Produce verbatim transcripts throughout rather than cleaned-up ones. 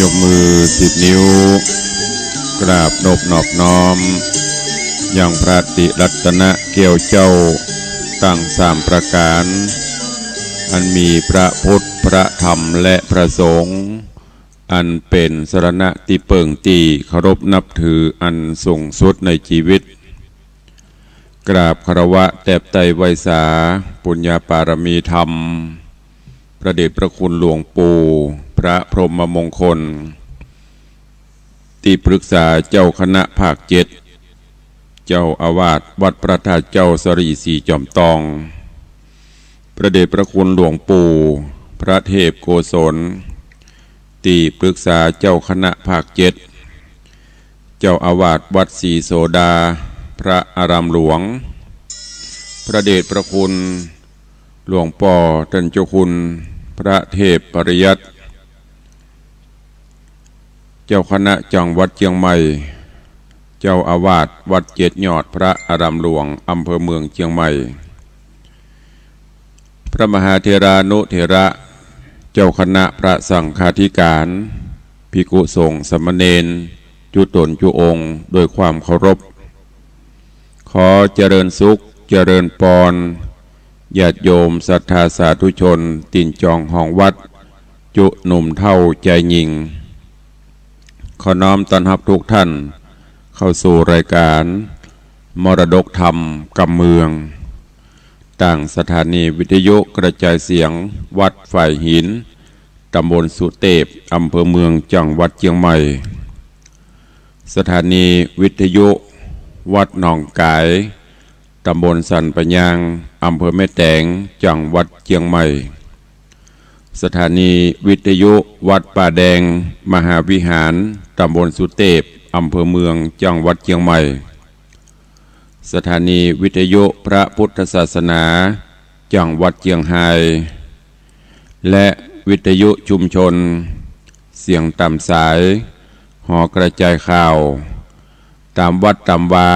ยกมือสิบนิ้ว กราบนบนอบน้อม ยังพระติรัตนะแก้วเจ้าตังสามประก๋าน อันมีพระพุทธ พระธรรม และพระสงฆ์ อันเป๋นสรณะตี้เปิงตี้เคารพนับถืออันสูงสุดในจีวิต กราบคารวะแตบไต้ไหว้สา ปุญญาปารมีธรรม พระเดชพระคุณหลวงปู่ พระพรหมมงคล ตี้ปรึกษาเจ้าคณะภาคเจ็ด เจ้าอาวาสวัดพระธาตุเจ้าสะหลีสีจอมตอง พระเดชพระคุณหลวงปู่ พระเทพโกศล ตี้ปรึกษาเจ้าคณะภาคเจ็ด เจ้าอาวาสวัดศรีโสดา พระอารามหลวง พระเดชพระคุณหลวงป้อต้านเจ้าคุณ พระเทพปริยัติ เจ้าคณะจังหวัดเจียงใหม่ เจ้าอาวาสวัดเจ็ดยอด พระอารามหลวง อำเภอเมืองเจียงใหม่ พระมหาเถรานุเถระ เจ้าคณะพระสังฆาธิการ ภิกขุสงฆ์สามเณร จุ๊ต๋นจุ๊องค์ ด้วยความเคารพ ขอเจริญสุข เจริญปอน ญาติโยมศรัทธาสาธุชน ตี๋นจองห้องวัด จุ๊หนุ่มเฒ่าจายญิง ขอน้อมต้อนฮับทุกท่านเข้าสู่รายการมรดกธรรมกำเมือง ตางสถานีวิทยุกระจายเสียงวัดฝายหิน ตำบลสุเตพ อำเภอเมือง จังหวัดเจียงใหม่ สถานีวิทยุวัดหนองก๋าย ตำบลสันป่ายาง อำเภอแม่แตง จังหวัดเจียงใหม่ สถานีวิทยุวัดป่าแดง มหาวิหาร ตำบลสุเตพ อำเภอเมือง จังหวัดเจียงใหม่ สถานีวิทยุพระพุทธศาสนา จังหวัดเจียงฮาย และวิทยุชุมชน เสียงต๋ามสาย หอกระจายข่าว ต๋ามวัดต๋ามวา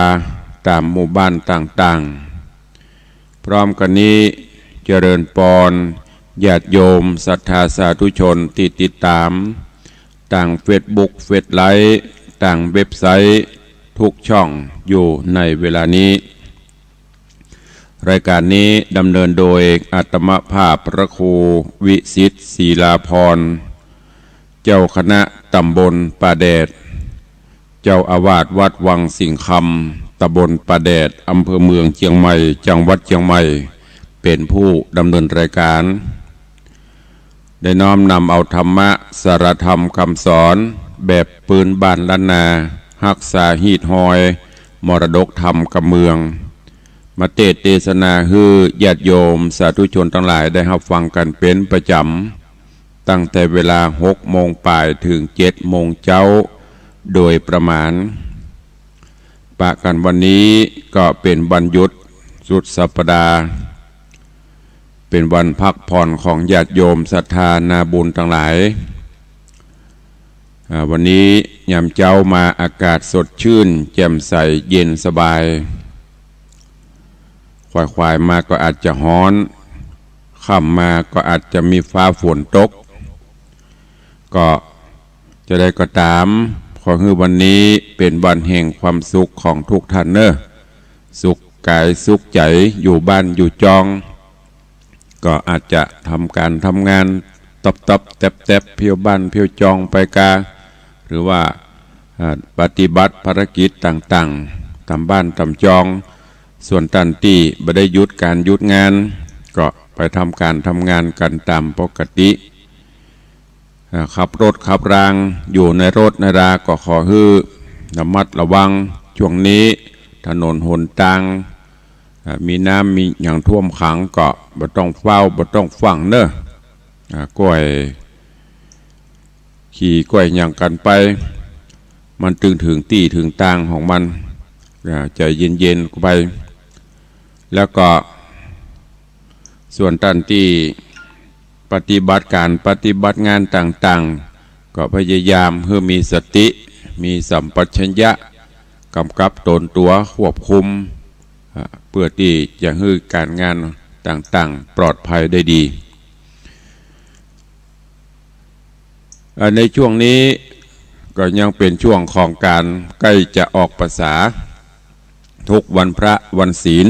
ต๋ามหมู่บ้านต่างๆ พร้อมกั๋นนี้ เจริญปอน ญาติโยมศรัทธาสาธุชนตี้ติดต๋าม ตางเฟซบุ๊ก เฟซไลฟ์ ตางเว็บไซต์ ทุกช่องอยู่ในเวลานี้ รายการนี้ดำเนินโดยอาตมาภาพพระครูวิสิทธิ์ ศิลาภรณ์ เจ้าคณะตำบลป่าแดด เจ้าอาวาสวัดวังสิงห์คำ ตำบลป่าแดด อำเภอเมืองเจียงใหม่ จังหวัดเจียงใหม่ เป๋นผู้ดำเนินรายการ ได้น้อมนำเอาธรรมะ สาระธรรมคำสอน แบบปื้นบ้านล้านนา ฮักษาฮีตฮอย มรดกธรรมกำเมือง มาเตสน์เตสนาหื้อญาติโยมสาธุชนตังหลายได้ฮับฟังกั๋นเป๋นประจ๋ำ ตั้งแต่เวลาหกโมงป่ายเถิงเจ็ดโมงเจ๊า โดยประมาณ ปะกั๋นวันนี้ก็เป๋นวันหยุดสุดสัปดาห์ เป๋นวันพักผ่อนของญาติโยมศรัทธานาบุญตังหลาย อ่า วันนี้ยามเจ๊ามาอากาศสดชื่น แจ่มใส เย็นสบาย ขวายๆ มาก็อาจจะฮ้อน ค่ำมาก็อาจจะมีฟ้าฝนตก ก็จะใดก็ต๋าม ขอหื้อวันนี้เป๋นวันแห่งความสุขของทุกท่านเน่อ สุขก๋ายสุขใจ๋ อยู่บ้านอยู่จอง ก็อาจจะทำก๋านทำงาน ต๊อบๆ แต๊บๆ เที่ยวบ้านเที่ยวจองไปกา หรือว่า อ่า ปฏิบัติภารกิจต่างๆ ต๋ามบ้านต๋ามจอง ส่วนต้านตี้บ่ได้หยุดก๋านหยุดงาน ก็ไปทำก๋านทำงานกั๋นต๋ามปกติ อ่า ขับรถขับราง อยู่ในรถในรา ก็ขอหื้อระมัดระวัง ช่วงนี้ถนนหนตาง อ่า มีน้ำมีหยังท่วมขัง ก็บ่ต้องฟ้าว บ่ต้องฟั่งเน่อ อ่า ก้อย ขี่ก้อยหยังกั๋นไป มันตึงเถิงตี้เถิงตางของมัน อ่า ใจ๋เย็นๆ ไป แล้วก็ ส่วนต้านตี้ปฏิบัติก๋านปฏิบัติงานต่างๆ ก็พยายามหื้อมีสติ มีสัมปชัญญะ ก๋ำกับต๋นตั๋ว ควบคุม อ่า เปื้อตี้จะหื้อก๋านงานต่างๆ ปลอดภัยได้ดี อ่า ในช่วงนี้ก็ยังเป๋นช่วงของก๋านใก้จะออกพรรษา ทุกวันพระวันศีล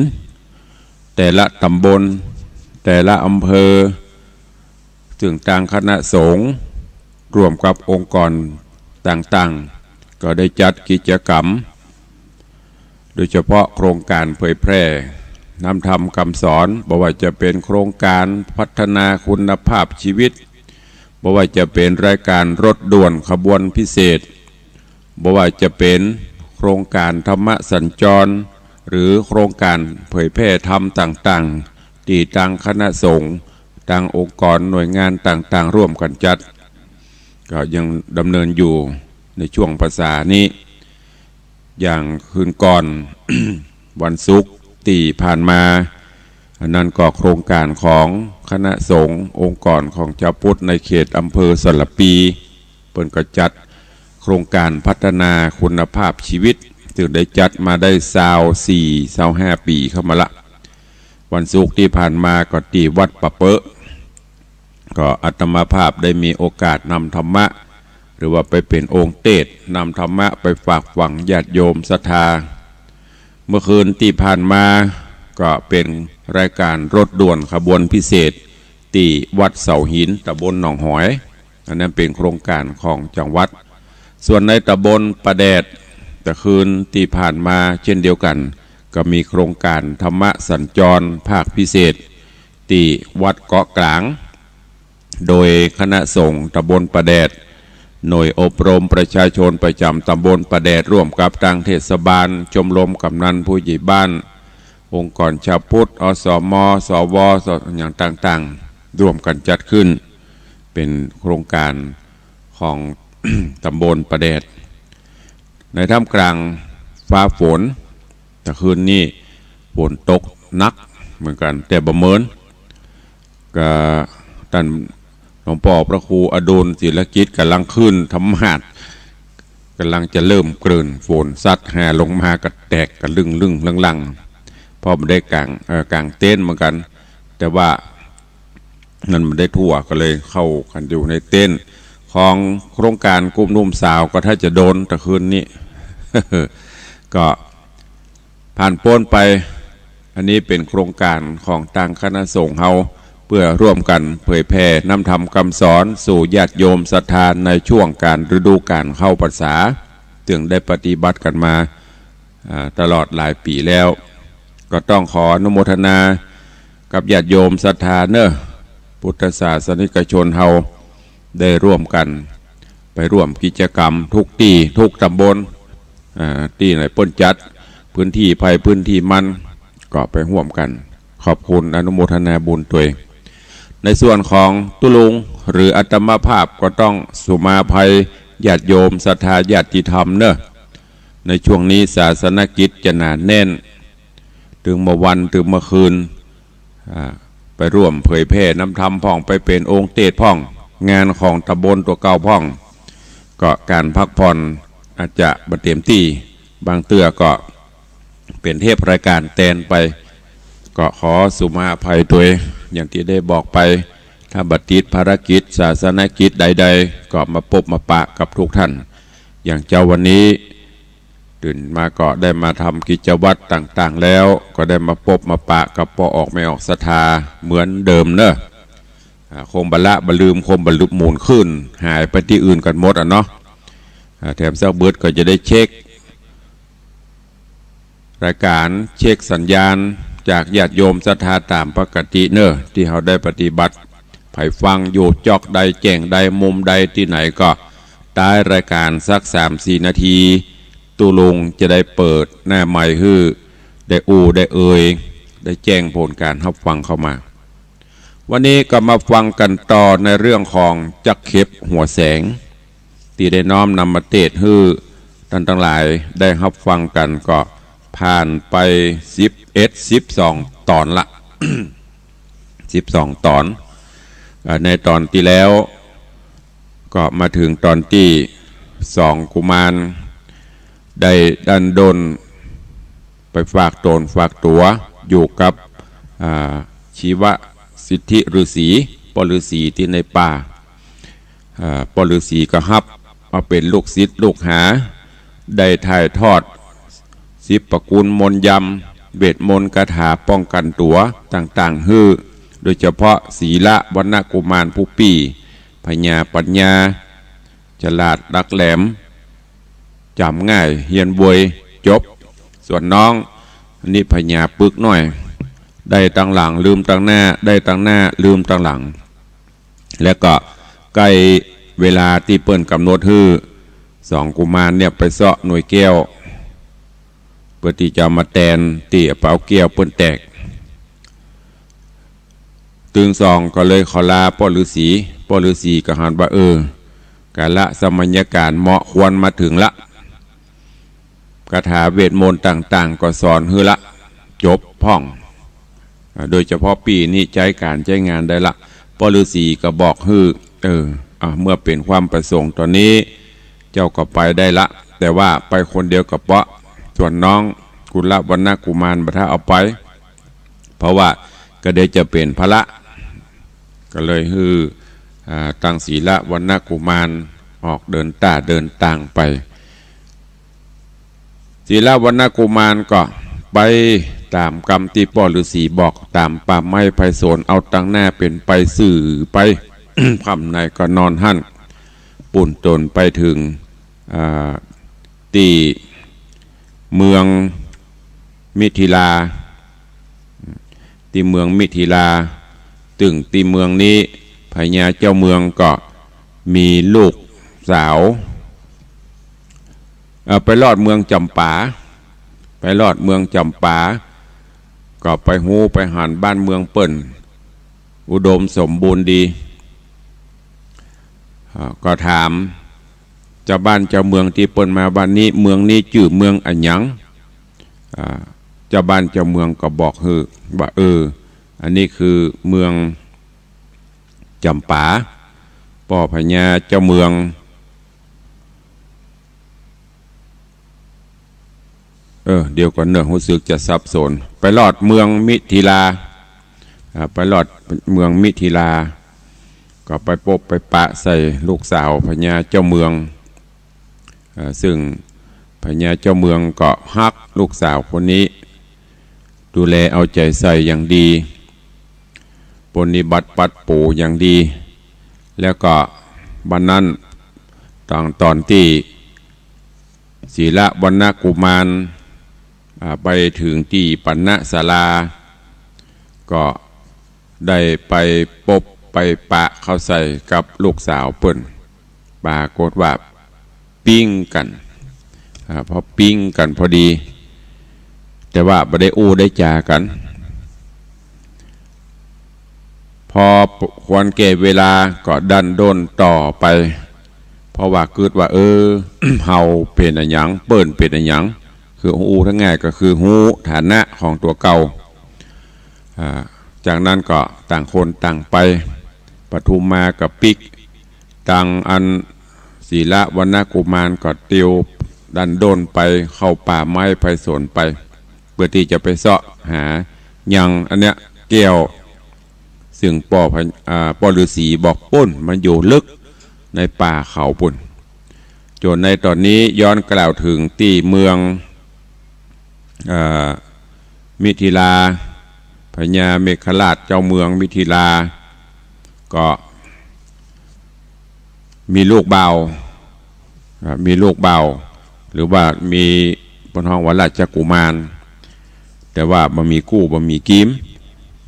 แต่ละต๋ำบล แต่ละอำเภอ ซึ่งตางคณะสงฆ์ร่วมกับองค์กรต่างๆ ก็ได้จัดกิจกรรม โดยเฉพาะโครงก๋านเผยแพร่นำธรรมกำสอน บ่ว่าจะเป๋นโครงก๋านพัฒนาคุณภาพชีวิต บ่ว่าจะเป๋นรายก๋านรถด่วนขบวนพิเศษ บ่ว่าจะเป๋นโครงก๋านธรรมสัญจร หรือโครงก๋านเผยแพร่ธรรมต่างๆ ตี้ตางคณะสงฆ์ ตางองค์กรหน่วยงานต่างๆ ร่วมกั๋นจัด ก็ยังดำเนินอยู่ในช่วงพรรษานี้ อย่างคืนก่อน วันศุกร์ตี้ผ่านมา อันนั้นก็โครงก๋านของคณะสงฆ์องค์กรของจาวพุทธในเขตอำเภอสารภี เปิ้นก็จัดโครงก๋านพัฒนาคุณภาพชีวิต ซึ่งได้จัดมาได้ซาวสี่ ซาวห้าปี๋เข้ามาละ วันศุกร์ตี้ผ่านมาก็ตี้วัดป่าเป๊อะ ก็อาตมาภาพได้มีโอกาสนำธรรมะ หรือว่าไปเป๋นองค์เตสน์นำธรรมะไปฝากฝังญาติโยมศรัทธา เมื่อคืนตี้ผ่านมาก็เป๋นรายก๋านรถด่วนขบวนพิเศษตี้วัดเสาหิน ตำบลหนองหอย อันนั้นเป๋นโครงก๋านของจังหวัด ส่วนในตำบลป่าแดด ตะคืนตี้ผ่านมาเช่นเดียวกั๋น ก็มีโครงก๋านธรรมสัญจรภาคพิเศษ ตี้วัดเกาะกลาง โดยคณะสงฆ์ตำบลป่าแดด หน่วยอบรมประชาชนประจ๋ำตำบลป่าแดด ร่วมกับตางเทศบาล ชมรมก๋ำนันผู้ใหญ่บ้าน องค์กรจาวพุทธ อสม สว อย่างต่างๆ ร่วมกั๋นจัดขึ้น เป๋นโครงก๋านของ ตำบลป่าแดด ในท่ามกลางฟ้าฝน ตะคืนนี้ฝนตกหนักเหมือนกั๋น แต่บ่เหมิน ก็ต้านหลวงป้อพระครูอดุลย์ ศิลกิจ ก่ำลังขึ้นธรรมาสน์ ก่ำลังจะเริ่มเกริ่น ฝนซัดหาลงมาก็แตกกะลึ่งๆ ลังๆ เพราะบ่ได้ก๋าง เอ่อ ก๋างเต็นท์เหมือนกั๋น แต่ว่า นั้นบ่ได้ทั่ว ก็เลยเข้ากั๋นอยู่ในเต็นท์ ของโครงก๋านกลุ่มหนุ่มสาวก็ถ้าจะโดนตะคืนนี้ ก็ผ่านป๊นไป อันนี้เป๋นโครงก๋านของตางคณะสงฆ์เฮา เปื้อร่วมกั๋นเผยแผ่นำธรรมกำสอนสู่ญาติโยมศรัทธาในช่วงก๋านฤดูก๋านเข้าพรรษา ซึ่งได้ปฏิบัติกั๋นมา อ่า ตลอดหลายปี๋แล้ว ก็ต้องขออนุโมทนากับญาติโยมศรัทธาเนาะ พุทธศาสนิกชนเฮาได้ร่วมกั๋นไปร่วมกิจกรรมทุกตี้ทุกตำบล อ่า ตี้ไหนเปิ้นจัด พื้นตี้ใผพื้นตี้มัน ก็ไปฮ่วมกั๋น ขอบคุณอนุโมทนาบุญตวย ในส่วนของตุ๊ลุงหรืออาตมาภาพก็ต้องสุมาภัยญาติโยมศรัทธาญาติธรรมเนาะ ในช่วงนี้ศาสนกิจจะหนาแน่น ตึงเมื่อวันตึงเมื่อคืน อ่า ไปร่วมเผยแผ่นำธรรมพ่อง ไปเป๋นองค์เตสน์พ่อง งานของตำบลตั๋วเก่าพ่อง ก็ก๋านพักผ่อนอาจจะบ่เต๋มตี้ บางเตื้อก็เป๋นเทปรายก๋านแตนไป ก็ขอสุมาอภัยตวย อย่างตี้ได้บอกไป ถ้าบ่ติดภารกิจศาสนกิจใดๆ ก็มาปบมาปะกับทุกท่าน อย่างเจ๊าวันนี้ ตื่นมาก็ได้มาทำกิจวัตรต่างๆ แล้ว ก็ได้มาปบมาปะกับป้อออกแม่ออกศรัทธาเหมือนเดิมเนาะ อ่า คงบ่ละบ่ลืม คงบ่ลืมหมุนขึ้น หายไปตี้อื่นกั๋นหมดอะเนาะ อ่า แถมสักบึดก็จะได้เช็ครายก๋าน เช็คสัญญาณจากญาติโยมศรัทธาต๋ามปกติเนาะ ตี้เฮาได้ปฏิบัติ ใผฟังอยู่จ๊อกใด แจ้งใด มุมใด ตี้ไหนก็ ต๊ายรายก๋านสักสามสี่นาที ตุ๊ลุงจะได้เปิดหน้าไมค์หื้อ ได้อู้ได้เอ่ย ได้แจ้งผลก๋านฮับฟังเข้ามา วันนี้ก็มาฟังกั๋นต่อในเรื่องของจักเข็บหัวแสง ตี้ได้น้อมนำมาเตสน์หื้อต้านตังหลายได้ฮับฟังกั๋น ก็ผ่านไปสิบเอ็ด สิบสองต๋อนละ สิบสองต๋อน อ่า ในต๋อนตี้แล้ว ก็มาเถิงต๋อนตี้สองกุมารได้ดั้นด้นไปฝากต๋นฝากตั๋วอยู่กับ อ่า ชีวสิทธิฤๅษี ป้อฤๅษีตี้ในป่า อ่า ป้อฤๅษีก็ฮับมาเป๋นลูกศิษย์ลูกหา ได้ถ่ายทอดสิบประกูลมนต์ยำ เวทมนต์คาถาป้องกั๋นตั๋วต่างๆ หื้อ โดยเฉพาะสีละวรรณกุมารผู้ปี้ ผญาปัญญา ฉลาดหลักแหลม จ๋ำง่าย เฮียนเวย จบ ส่วนน้องนี่ผญาปึกน้อย ได้ตังหลังลืมตังหน้า ได้ตังหน้าลืมตังหลัง แล้วก็ใก้เวลาตี้เปิ้นก๋ำหนดหื้อ สองกุมารเนี่ยไปเซาะหน่วยแก้ว เปื้อตี้จะเอามาแตนตี้เอาไปเอาแก้วเปิ้นแตก ตึงสองก็เลยขอลาป้อฤๅษี ป้อฤๅษีก็หันว่า เออ กาละสมัยก๋าลเหมาะควรมาเถิงละ คาถาเวทมนต์ต่างๆ ก็สอนหื้อละ จบพ่อง อ่า โดยเฉพาะปี้นี่ใจ๊ก๋านใจ๊งานได้ละ ป้อฤๅษีก็บอกหื้อ เออ อ่ะ เมื่อเป๋นความประสงค์ต๋อนนี้ เจ้าก็ไปได้ละ แต่ว่าไปคนเดียวก็เปาะ ส่วนน้องกุละวรรณกุมารบ่ถ้าเอาไป เพราะว่าก็เดี๋ยวจะเป๋นภาระ ก็เลยหื้อ อ่า ตังสีละวรรณกุมารออกเดินต้าเดินตางไป สีละวรรณกุมารก็ไปต๋ามกำตี้ป้อฤๅษีบอก ต๋ามป่าไม้ไพศาล เอาตังหน้าเป๋นไปซื่อไป ค่ำไหนก็นอนหั้น ปู้นต๋นไปเถิง อ่า ตี้เมืองมิถิลา ตี้เมืองมิถิลา ตึงตี้เมืองนี้ ผญาเจ้าเมืองก็มีลูกสาว เอ่อ ไปฮอดเมืองจ๋ำปา ไปฮอดเมืองจ๋ำปา ก็ไปฮู้ไปหันบ้านเมืองเปิ้น อุดมสมบูรณ์ดี อ่า ก็ถามเจ้าบ้านเจ้าเมืองตี้เปิ้นมาว่า นี้ เมืองนี้จื้อเมืองอะหยัง อ่า เจ้าบ้านเจ้าเมืองก็บอกหื้อว่า เออ อันนี้คือเมืองจ๋ำปา ป้อผญาเจ้าเมือง เออ เดี๋ยวก่อนเนอะ ฮู้สึกจะสับสน ไปฮอดเมืองมิถิลา อ่า ไปฮอดเมืองมิถิลา ก็ไปปบไปปะใส่ลูกสาวผญาเจ้าเมือง อ่า ซึ่งผญาเจ้าเมืองก็ฮักลูกสาวคนนี้ ดูแลเอาใจ๋ใส่อย่างดี ปรนนิบัติปั๊ดปู๋อย่างดี แล้วก็วันนั้น ต๋อน ต๋อนตี้สีละวรรณกุมาร อ่า ไปเถิงตี้ปัณณศาลา ก็ได้ไปปบไปปะเข้าใส่กับลูกสาวเปิ้น ปรากฏว่าปิ๊งกั๋น อ่า พอปิ๊งกั๋นพอดี แต่ว่าบ่ได้อู้ได้จ๋ากั๋น พอควรแก่เวลาก็ดั้นด้นต่อไป เพราะว่ากึ๊ดว่า เออ เฮาเป๋นอะหยัง เปิ้นเป๋นอะหยัง คืออู้ตังง่ายก็คือฮู้ฐานะของตั๋วเก่า อ่า จากนั้นก็ต่างคนต่างไป ปทุมมาก็ปิ๊ก ตังอันสีละวรรณกุมารก็เตียวดั้นด้นไปเข้าป่าไม้ไพศาลไป เปื้อตี้จะไปเซาะหายังอันเนี้ยแก้ว ซึ่งป้อพะ- อ่า ป้อฤๅษีบอกปู้น มันอยู่ลึกในป่าเขาปู้น จ๋นในต๋อนนี้ย้อนกล่าวเถิงตี้เมือง เอ่อ มิถิลา พญาเมขราชเจ้าเมืองมิถิลา ก็มีลูกบ่าว อ่า มีลูกบ่าว หรือว่ามีเปิ้นฮ้องว่าราชกุมาร แต่ว่าบ่มีกู้บ่มีกี๋ม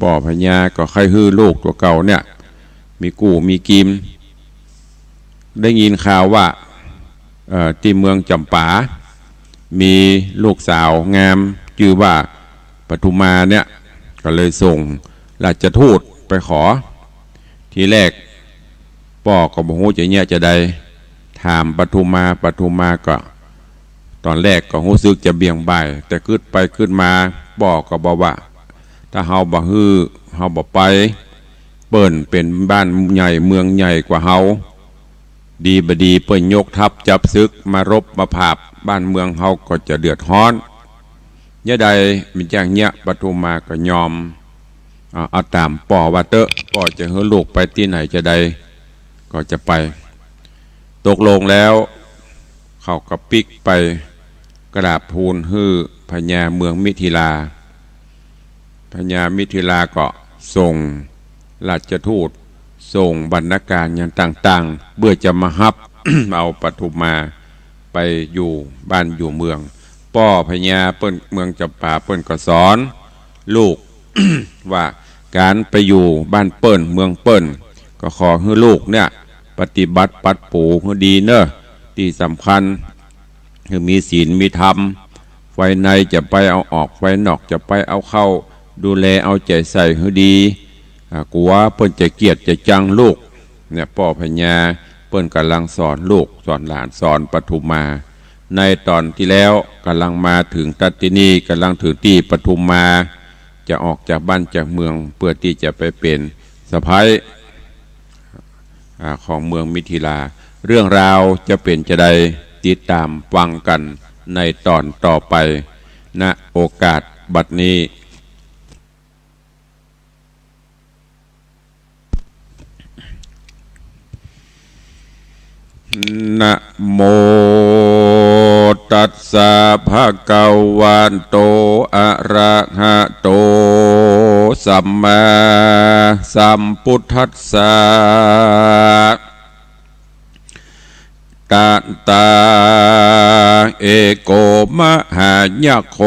ป้อพญาก็ใค่หื้อลูกตั๋วเก่าเนี่ย มีกู้มีกี๋ม ได้ยินข่าวว่า เอ่อ ตี้เมืองจ๋ำปา มีลูกสาวงามจื้อว่าปทุมมาเนี่ย ก็เลยส่งราชทูตไปขอ ทีแรกป้อก็บ่ฮู้จะเยียะจาใด ถามปทุมมา ปทุมมาก็ ต๋อนแรกก็ฮู้สึกจะเบี่ยงบ่าย แต่กึ๊ดไปกึ๊ดมา ป้อก็บอกว่า ถ้าเฮาบ่หื้อ เฮาบ่ไป เปิ้นเป๋นบ้านใหญ่เมืองใหญ่กว่าเฮา ดีบ่ดีเปิ้นยกทัพจับศึกมารบมาผาบบ้านเมืองเฮาก็จะเดือดฮ้อน เยียะใด มันจั้งเยียะ ปทุมมาก็ยอม อ่า เอาต๋ามป้อว่าเต๊อะ ป้อจะหื้อลูกไปตี้ไหนจาใดก็จะไป ตกลงแล้ว เขาก็ปิ๊กไปกราบทูลหื้อพญาเมืองมิถิลา พญามิถิลาก็ส่งราชทูต ส่งบรรณาการอย่างต่างๆ เปื้อจะมาฮับ เอาปทุมมาไปอยู่บ้านอยู่เมือง ป้อพญาเปิ้นเมืองจำปาเปิ้นก็สอนลูก ว่าก๋านไปอยู่บ้านเปิ้นเมืองเปิ้น ก็ขอหื้อลูกเนี่ย ปฏิบัติปรับปรุงหื้อดีเน่อ ตี้สำคัญ หื้อมีศีลมีธรรม ฝ่ายในจะไปเอาออก ฝ่ายนอกจะไปเอาเข้า ดูแลเอาใจ๋ใส่หื้อดี อ่า กั๋วเปิ้นจะเกลียดจะจังลูก เนี่ย ป้อพญาเปิ้นก่ำลังสอนลูก สอนหลาน สอนปทุมมา ในต๋อนตี้แล้วก่ำลังมาเถิงตั๊ดตี้นี่ ก่ำลังเถิงตี้ปทุมมา จะออกจากบ้านจากเมือง เปื้อตี้จะไปเป๋นสะใภ้ อ่า ของเมืองมิถิลา เรื่องราวจะเป๋นจาใด ติดต๋ามฟังกั๋นในต๋อนต่อไป ณ โอกาสบัดนี้ นะโมตัสสะ ภะคะวะโต อะระหะโต สัมมาสัมพุทธัสสะ ตะตา เอโก มหายักโข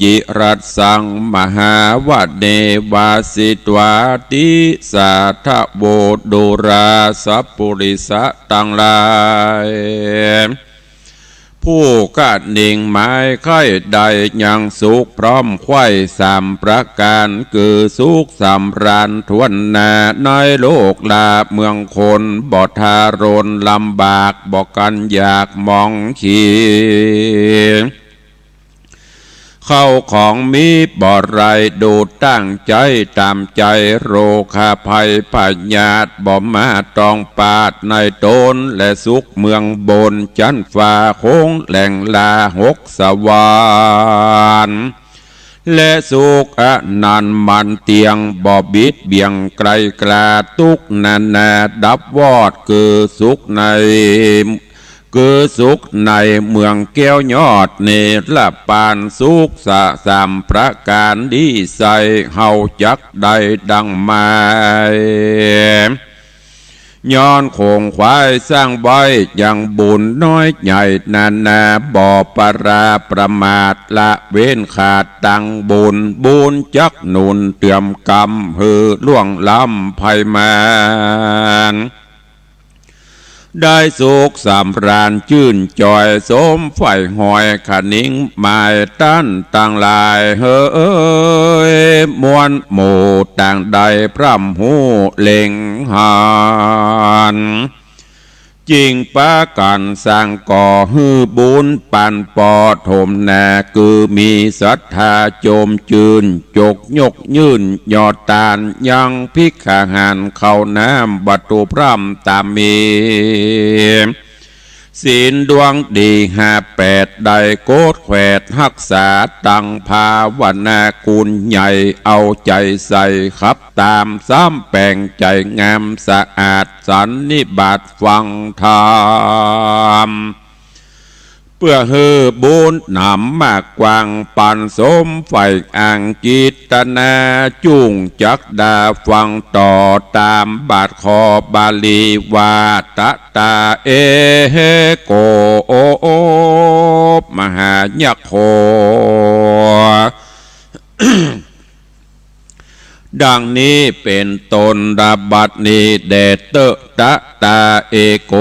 จิรัสสัง มหาวะเน วาสิตวา ติสาทะโว ดูราสะปุริสะตังหลาย ผู้กระหนิ่งหมายใค่ใด่ยังสุขพร้อมใคว่สามประก๋าน คือสุขสำราญถ้วนหน้าในโลกลาเมืองคน บ่ทารุณลำบาก บ่กั๋นอยากหมองขี้ เข้าของมีบ่ไร ดูตั้งใจ๊ต๋ามใจ๋ โรคาภัยพยาธิบ่มาต้องปาดในต๋น และสุขเมืองบนจั๊นฟ้าคงแหล่งลาหกสวรรค์ และสุขอันนั้นมันเตียง บ่บิดเบี่ยงไกลกลา ตุ๊กข์นานาดับวอด คือสุขใน คือสุขในเมืองแก้วยอดเนรปาน สุขสะสามประก๋านดีใส เฮาจักได้ดังหมาย ย้อนขงขวายสร้างไว้ยังบุญน้อยใหญ่นานา บ่ปราประมาทละเว้นขาดตังบุญ บุญจักหนุนเติมกำหื้อล่วงล้ำภัยมาร ได้สุขสำราญจื้นจ่อย สมใฝ่หอยขะหนิงหมายต้านตังหลาย เหย มวลหมู่ต่างได้พร่ำฮู้เล็งหัน จึงปากั๋นสร้างก่อหื้อบุญปันปอถมนา คือมีศรัทธาจมจื้น จกยกยื่นยอดตาน ยังภิกขาหารข้าวน้ำวัตถุพร่ำต๋ามมี ศีลดวงดีห้าแปด ได้โกดแขวดฮักษา ตั้งภาวนากุณใหญ่ เอาใจ๋ใส่ขับต๋าม สำแป๋งใจ๋งามสะอาด สันนิบาตฟังธรรม เปื้อหื้อบุญหนำมากกว้าง ปันสมใฝ่อ้างจิตนา จุ่งจักดาฟังต่อต๋ามบาทคอบาลีว่า ตะตา เอโก มหายักโข ดังนี้เป๋นต้น บัดนี้แด่เต๊อะ ตะตา เอโก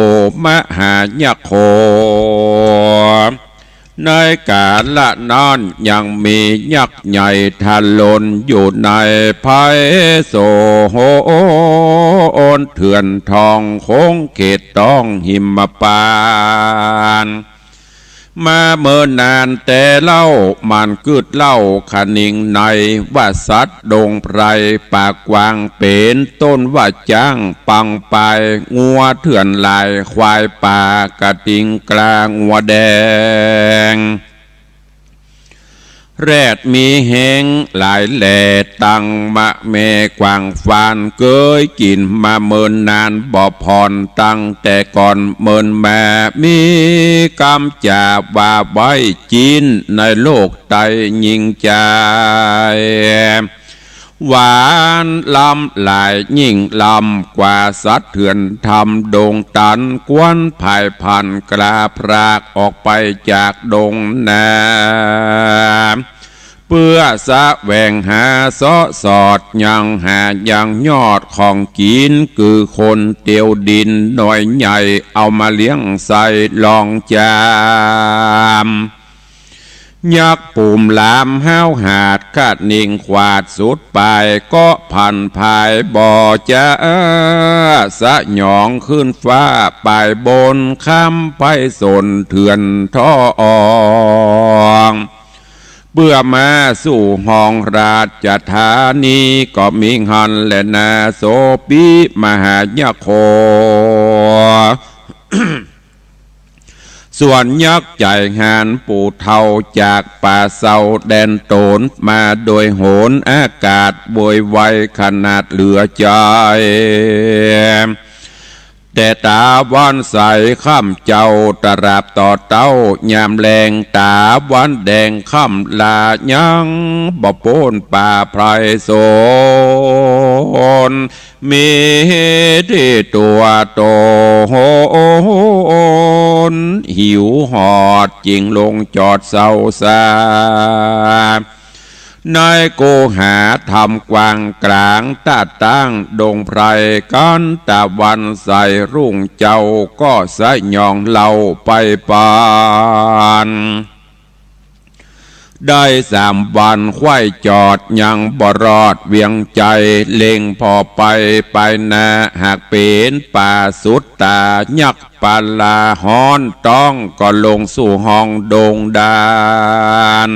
มหายักโข ในกาละนั้นยังมียักษ์ใหญ่ทะลนอยู่ในไพศาลเถื่อนทอง คงเขตต้องหิมปานต์ มาเมินนานแต่เล่า มันกึ๊ดเล่าคะนิงใน ว่าสัตว์ดงไพรป่ากว้าง เป๋นต้นว่าจ๊าง ปังปาย งัวเถื่อนหลาย ควายป่า กระติงกลา งัวแดง เ แรดมีแฮงหลายแล ตังมะแมกว้างฟาน เกยกิ๋นมาเมินนานบ่ผ่อน ตั้งแต่ก่อนเมินมา มีกำจ๋าว่าไว้ จิ๊นในโลกไตยิ่งใจ๋ หวานล้ำหลายยิ่งล้ำกว่าสัตว์เถื่อนทำดงตัน กวนผายพันกล้าพรากออกไปจากดงนา เปื้อแสวงหาเซาะสอดยังหายังยอดของกิ๋น คือคนเตียวดินน้อยใหญ่ เอามาเลี้ยงใส่ลองจาม ยักษ์ปู๋มหลามห้าวหาด คะนิงขวาดสุดป๋าย เกาะพันผายบ่จ๋า สยองขึ้นฟ้าป๋ายบน คำไปสนเถื่อนทอง เปื้อมาสู่ห้องราชธานี ก็มีหั้นแลนา โสปิมหายโค ส่วนยักษ์ใจ๋หาญปู่เฒ่า จากป่าเซาแดนโตน มาโดยโหนอากาศ โวยวายขนาดเหลือใจ๋ แต่ต๋าวันใสค่ำเจ๊า ตราบต่อเต๊ายามแลง ต๋าวันแดงค่ำลา ยังบ่ป๊นป่าไพรสน มีตี้ตั๋วต๋น หิวหอดจึงลงจอดเซาสา ในโกหาถ้ำกว้างกล๋าง ต้าตั้งดงไพร กั๋นตะวันใสรุ่งเจ๊า ก็สยองเล่าไปปัน ได้สามวันไขว้จอดยังบ่รอดเวียงใจ๋ เล็งผ่อไปไปนา หากเป๋นป่าสุดต๋า ยักษ์ปลาฮ้อนต๊อง ก็ลงสู่ห้องดงดาน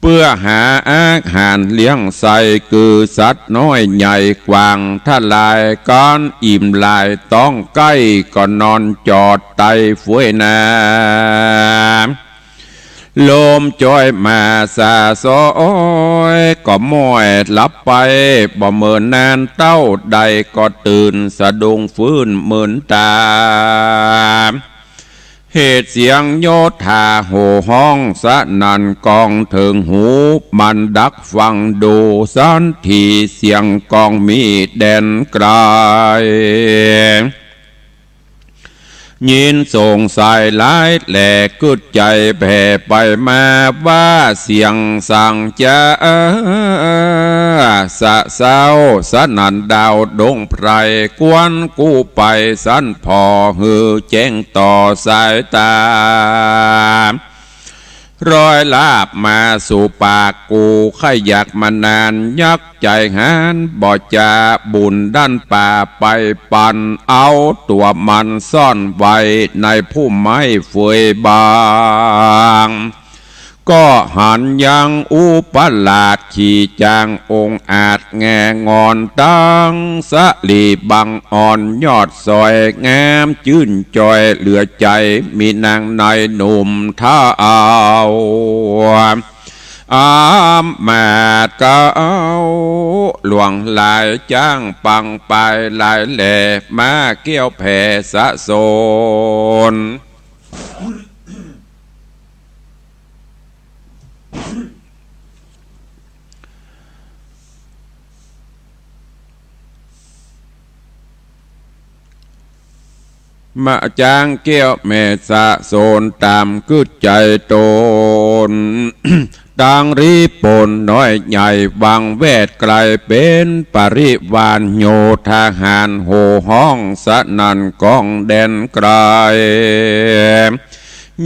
เปื้อหาอาหารเลี้ยงใส่ คือสัตว์น้อยใหญ่กว้างทลาย กั๋นอิ่มหลายต๊องใก้ ก็นอนจอดไต้เฟื่อยนา ลมจ้อยมาสาซ้อย ก็ม้อยหลับไป บ่เมินนานเต้าใด ก็ตื่นสะดุ้งฟื้นมืนต๋า เหตุเสียงโยธาโห่ฮ้องสนั่นก้องเถิงหู มันดักฟังดูสันที เสียงก้องมีแดนไก๋ ยินสงสัยหลายแล กึ๊ดใจ๋แผ่ไปมา ว่าเสียงสังจ๋า สะเซ้าสนั่นดาวดงไพร กวนกู้ไปสันผ่อ หื้อแจ้งต่อสายต๋า รอยลาบมาสู่ปากกู ใค่อยากมานาน ยักษ์ใจ๋หาญบ่จ๋า บุญดันป่าไปปัน เอาตั๋วมันซ่อนไว้ในพุ่มไม้เฟยบาง ก็หันยังอุปราชขี่จ๊างองอาจแง่งอน ตังสะหลีบังอ่อนยอดสวยงาม จื้นจ้อยเหลือใจ๋ มีนางนายหนุ่มเฒ่า อำมาตย์เก๊าหลวงหลาย จ๊างปังปายหลายแหล่ มาเกี้ยวแผ่สะสน มาจ๊างเกี้ยวแหม่สะสน ต๋ามกึ๊ดใจ๋ต๋น ตังรีปนน้อยใหญ่ วังแวดไก๋ เป๋นปริวารโยธาหาร โห่ฮ้องสนั่นก้องแดนไก๋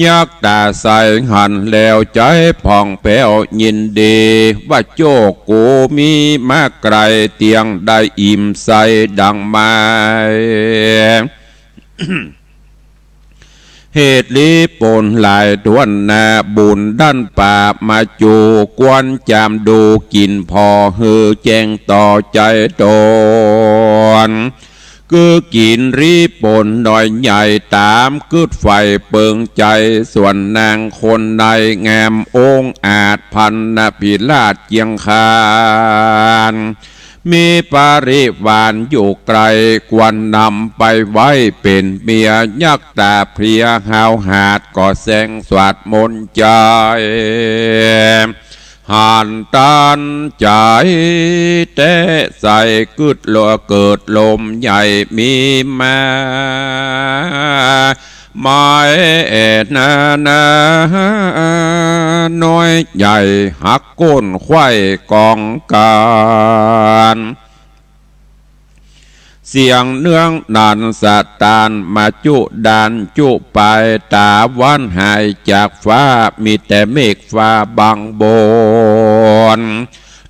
ยักษ์ต๋าใสหันแล้ว ใจ๋ผ่องแผ้วยินดี ว่าโจ้กูมีมาไก๋ เตียงได้อิ่มใสดังไม้ เหตุลีปนหลายถ้วนนา บุญดันป่ามาจู กวนจามดูกิ๋นผ่อ หื้อแจ้งต่อใจ๋ต๋น กือกิ๋นรีปนน้อยใหญ่ต๋ามกึ๊ดใฝ่เปิงใจ๋ ส่วนนางคนในแงมองอาจ พรรณพิราชเจียงคาน มีปริวารอยู่ไก๋ ควรนำไปไว้เป๋นเมีย ยักษ์ต๋าเพลียห้าวหาด ก็แซงสวดมนต์ใจ๋ หันตันใจ๋แต๊ใส กึ๊ดละเกิดลมใหญ่มีมา ไม้แอ่นานา น้อยใหญ่หักก้นไขว้กองกั๋น เสียงเนื้องนันสะตานมาจุดานจุปาย ต๋าวันหายจากฟ้า มีแต่เมฆฟ้าบังบน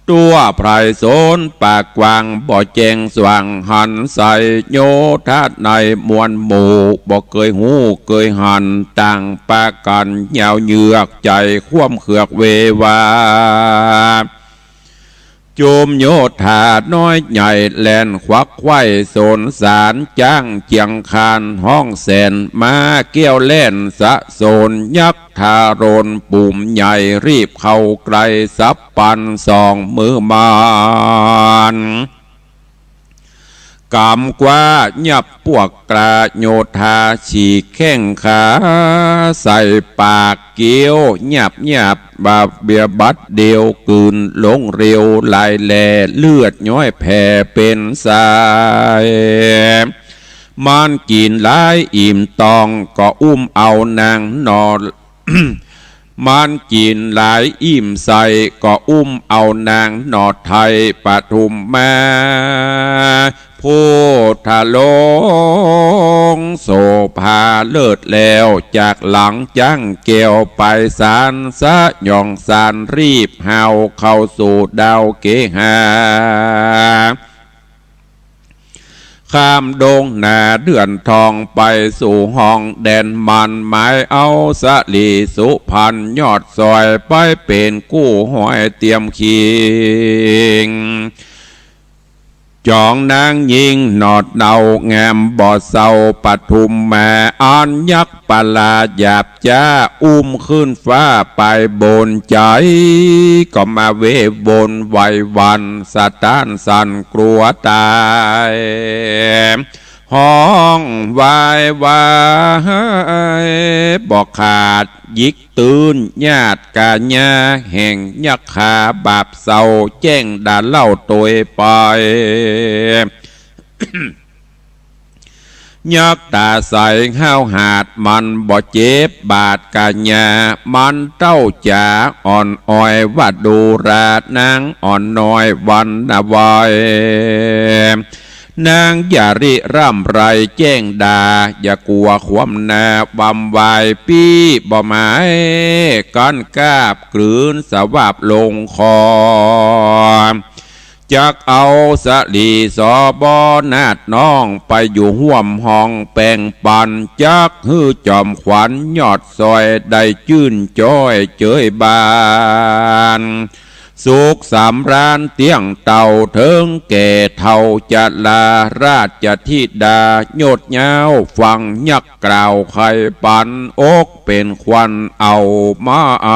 ตั๋วไพร่สนป่ากว้าง บ่แจ้งสว่างหันใส โยธาในมวลหมู่ บ่เกยฮู้เกยหัน ต่างปากั๋นยาวเหยือก ใจ๋ความเคืองเววา จุมโยธาน้อยใหญ่แล่นขวักไขว้สนสาร จ๊างเจียงคานฮ้องแสน ม้าแก้วแล่นสะสน ยักษ์ทารนปุ่มใหญ่ รีบเข้าใก้สับปันสองมือมัน ก๋ำคว้ายับปวกกล้าโยธา ฉีกแข้งขาใส่ปาก เกี้ยวยับยับ บาดเบียดบัดเดี่ยว กืนลงเร็วหลายแล เลือดย้อยแผ่เป๋นสาย มันกิ๋นหลายอิ่มตอง ก็อุ้มเอานางหนอ มันกิ๋นหลายอิ่มใส่ ก็อุ้มเอานางหนอไทยปทุมมา พุทธโลงโสภาเลิศแล้ว จากหลังจ๊างแก้วไปสาร สยองสารรีบฮาวเข้าสู่ดาวเกหา ข้ามดงนาเดือนทองไปสู่ห้องแดนมัน หมายเอาสลีสุพรรณยอดซอย ไปเป๋นกู้ห้อยเตียมคิง จ๋องนางญิงหนอดเนาแงมบ่เซาปทุมมา อันยักษ์ปลาหยาบจ๊า อุ้มขึ้นฟ้าไปบนใจ๋ ก็มาเววนไหวหวั่น สะต้านสั่นกลัวต๋าย ฮ้องวายวายบ่ขาด หยิกตื่นญาติกาญา แห่งยักขาบาปเศร้า แจ้งด่าเล่าโตยไป ยักษ์ต๋าใสห้าวหาด มันบ่เจ็บบาดกาญา มันเต้าจ๋าอ่อนออยว่าดูรา นางอ่อนน้อยวันนาวัย นางอย่าริร่ำไรแจ้งด่า อย่ากลัวความหน้าบำวาย ปี้บ่หมายกั๋นกาบกลืนสวาปลงคอ จักเอาสลีสบนาถน้องไปอยู่ฮ่วมห้องแป่งปัน จักหื้อจอมขวัญยอดซอยได้จื้นจ้อยเจยบาน สุขสำราญเตี้ยงเต้าเถิงแก่เฒ่าจรา ราชธิดายดเย้าฟังยักษ์กล่าวไขปัน อกเป๋นควันเอามาไอ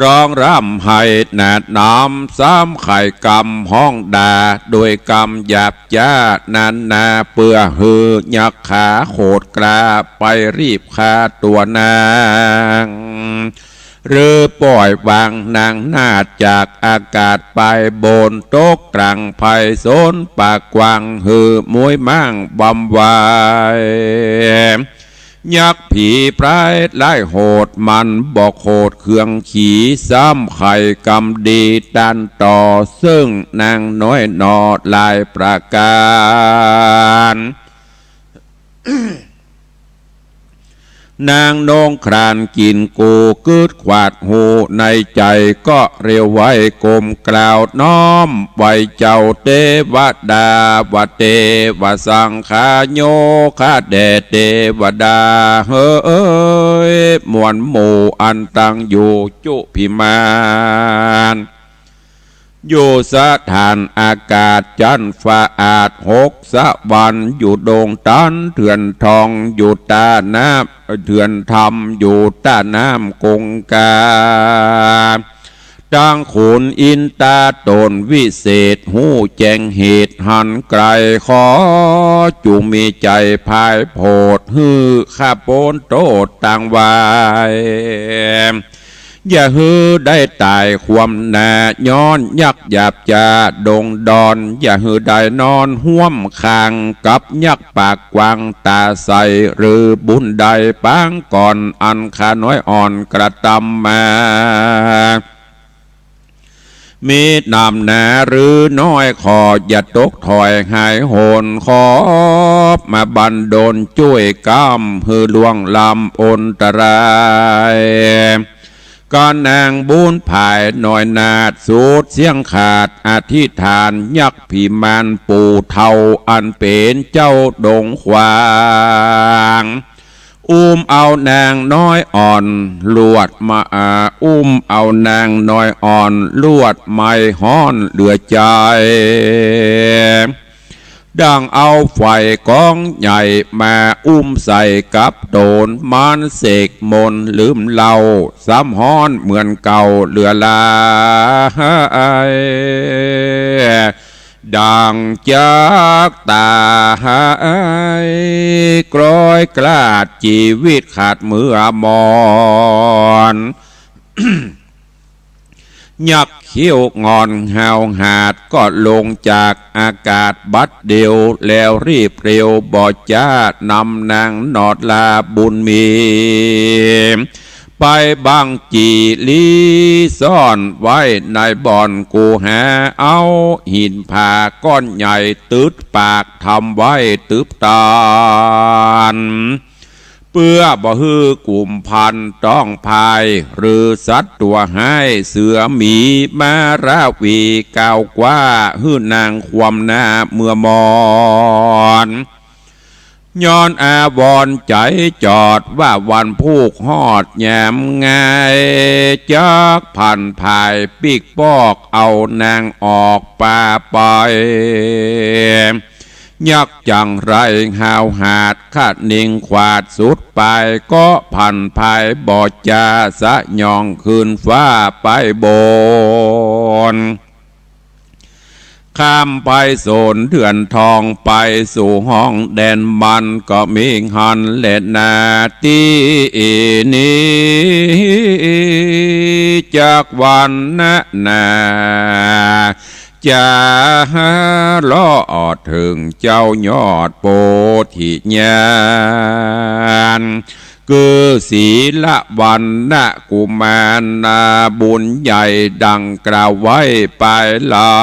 ร้องร่ำไห้หนาดหนาม ซ้ำไขกำฮ้องด่า โดยกำหยาบจ๊านานา เปื้อหื้อยักขาโขดกล้า ไปรีบฆ่าตั๋วนาง หรือป่อยวางนางนาถจากอากาศไปบน ตกกลางไพศาลป่ากว้าง หื้อมุ้ยม้างบำวาย ยักษ์ผีพรายร้ายโหด มันบ่โขดเคืองขี ซ้ำไขกำดีต้านต่อ เซิ่งนางน้อยหนอหลายประก๋าน นางนงครานกิ๋นกู กึ๊ดขวาดฮู้ในใจ๋ ก็เร็วไวก้มกล่าวน้อมไหว้เจ้าเตวดา ว่าเตวสังขาโยคะแด่เตวดาเหย มวลหมู่อันตั้งอยู่จุภิมาน อยู่สถานอากาศจั๊นฟ้าอาดหกสวรรค์ อยู่ดงตันเถื่อนทอง อยู่ต้าน้ำเถื่อนธรรม อยู่ต้าน้ำกงกา ตังขุนอินต๋าต๋นวิเศษ ฮู้แจ้งเหตุหันไกล ขอจุ่งมีใจ๋ผายโผด หื้อข้าป๊นโต้ษตางวาย อย่าหื้อได้ต๋ายความหน้า ย้อนยักษ์หยาบจ๊าดงดอน อย่าหื้อได้นอนฮ่วมข้าง กับยักษ์ปากกว้างต๋าใส หรือบุญใดปางก่อน อันข้าน้อยอ่อนกระตำมา มีนำหนาหรือน้อย ขออย่าตกถอยหายโหน ขอมาบันดลจ้วยก้ำ หื้อล่วงล้ำอนตราย ก็นางบุญผายน้อยนาฏ สุดเสี้ยงขาดอธิษฐาน ยักษ์ผีมารปู่เฒ่า อันเป๋นเจ้าดงขวาง อุ้มเอานางน้อยอ่อนลวดมา อา อุ้มเอานางน้อยอ่อนลวดไม้ฮ้อนเหลือใจ๋ ดั่งเอาไฟกองใหญ่มาอุ้มใส่กับต๋น มันเสกมนต์ลืมเล่า ซ้ำฮ้อนเหมือนเก่าเหลือหลาย ดั่งจักต๋าย กร้อยกลาดจีวิตขาดเมื่อมอน ยักษ์เขี้ยวงอนหาวหาด ก็ลงจากอากาศบัดเดียว แล้วรีบเร็วบ่จ๊านำนางนอดลาบุญมี ไปบังจีลี้ซ่อนไว้ในบ่อนกูหา เอาหินผาก้อนใหญ่ตึดปากทำไว้ตึบตัน เปื้อบ่หื้อกุมภัณฑ์ต้องภาย หรือสัตว์ตั๋วฮ้ายเสือหมีม้าราวีก้าวกว้า หื้อนางคว่ำหน้าเมื่อมอน ย้อนอาวรณ์ใจ๋จอดว่าวันพูกฮอดยามงาย จักผันผายปิ๊กปอกเอานางออกป่าไป ยักษ์จังไรหาวหาด คะนิงขวาดสุดปาย ก็ผันผายบ่จ๊าสยองคืนฟ้าไปบน ข้ามไปโสนเถื่อนทอง ไปสู่ห้องแดนมัน ก็มีหั้นแลนาตี้นี้ จักวันนะนา จ๋าลอดเถิงเจ้ายอดโพธิญาณ คือสีลวันนะกุมารนาบุญใหญ่ดั่งกล่าวไว้ปายหลั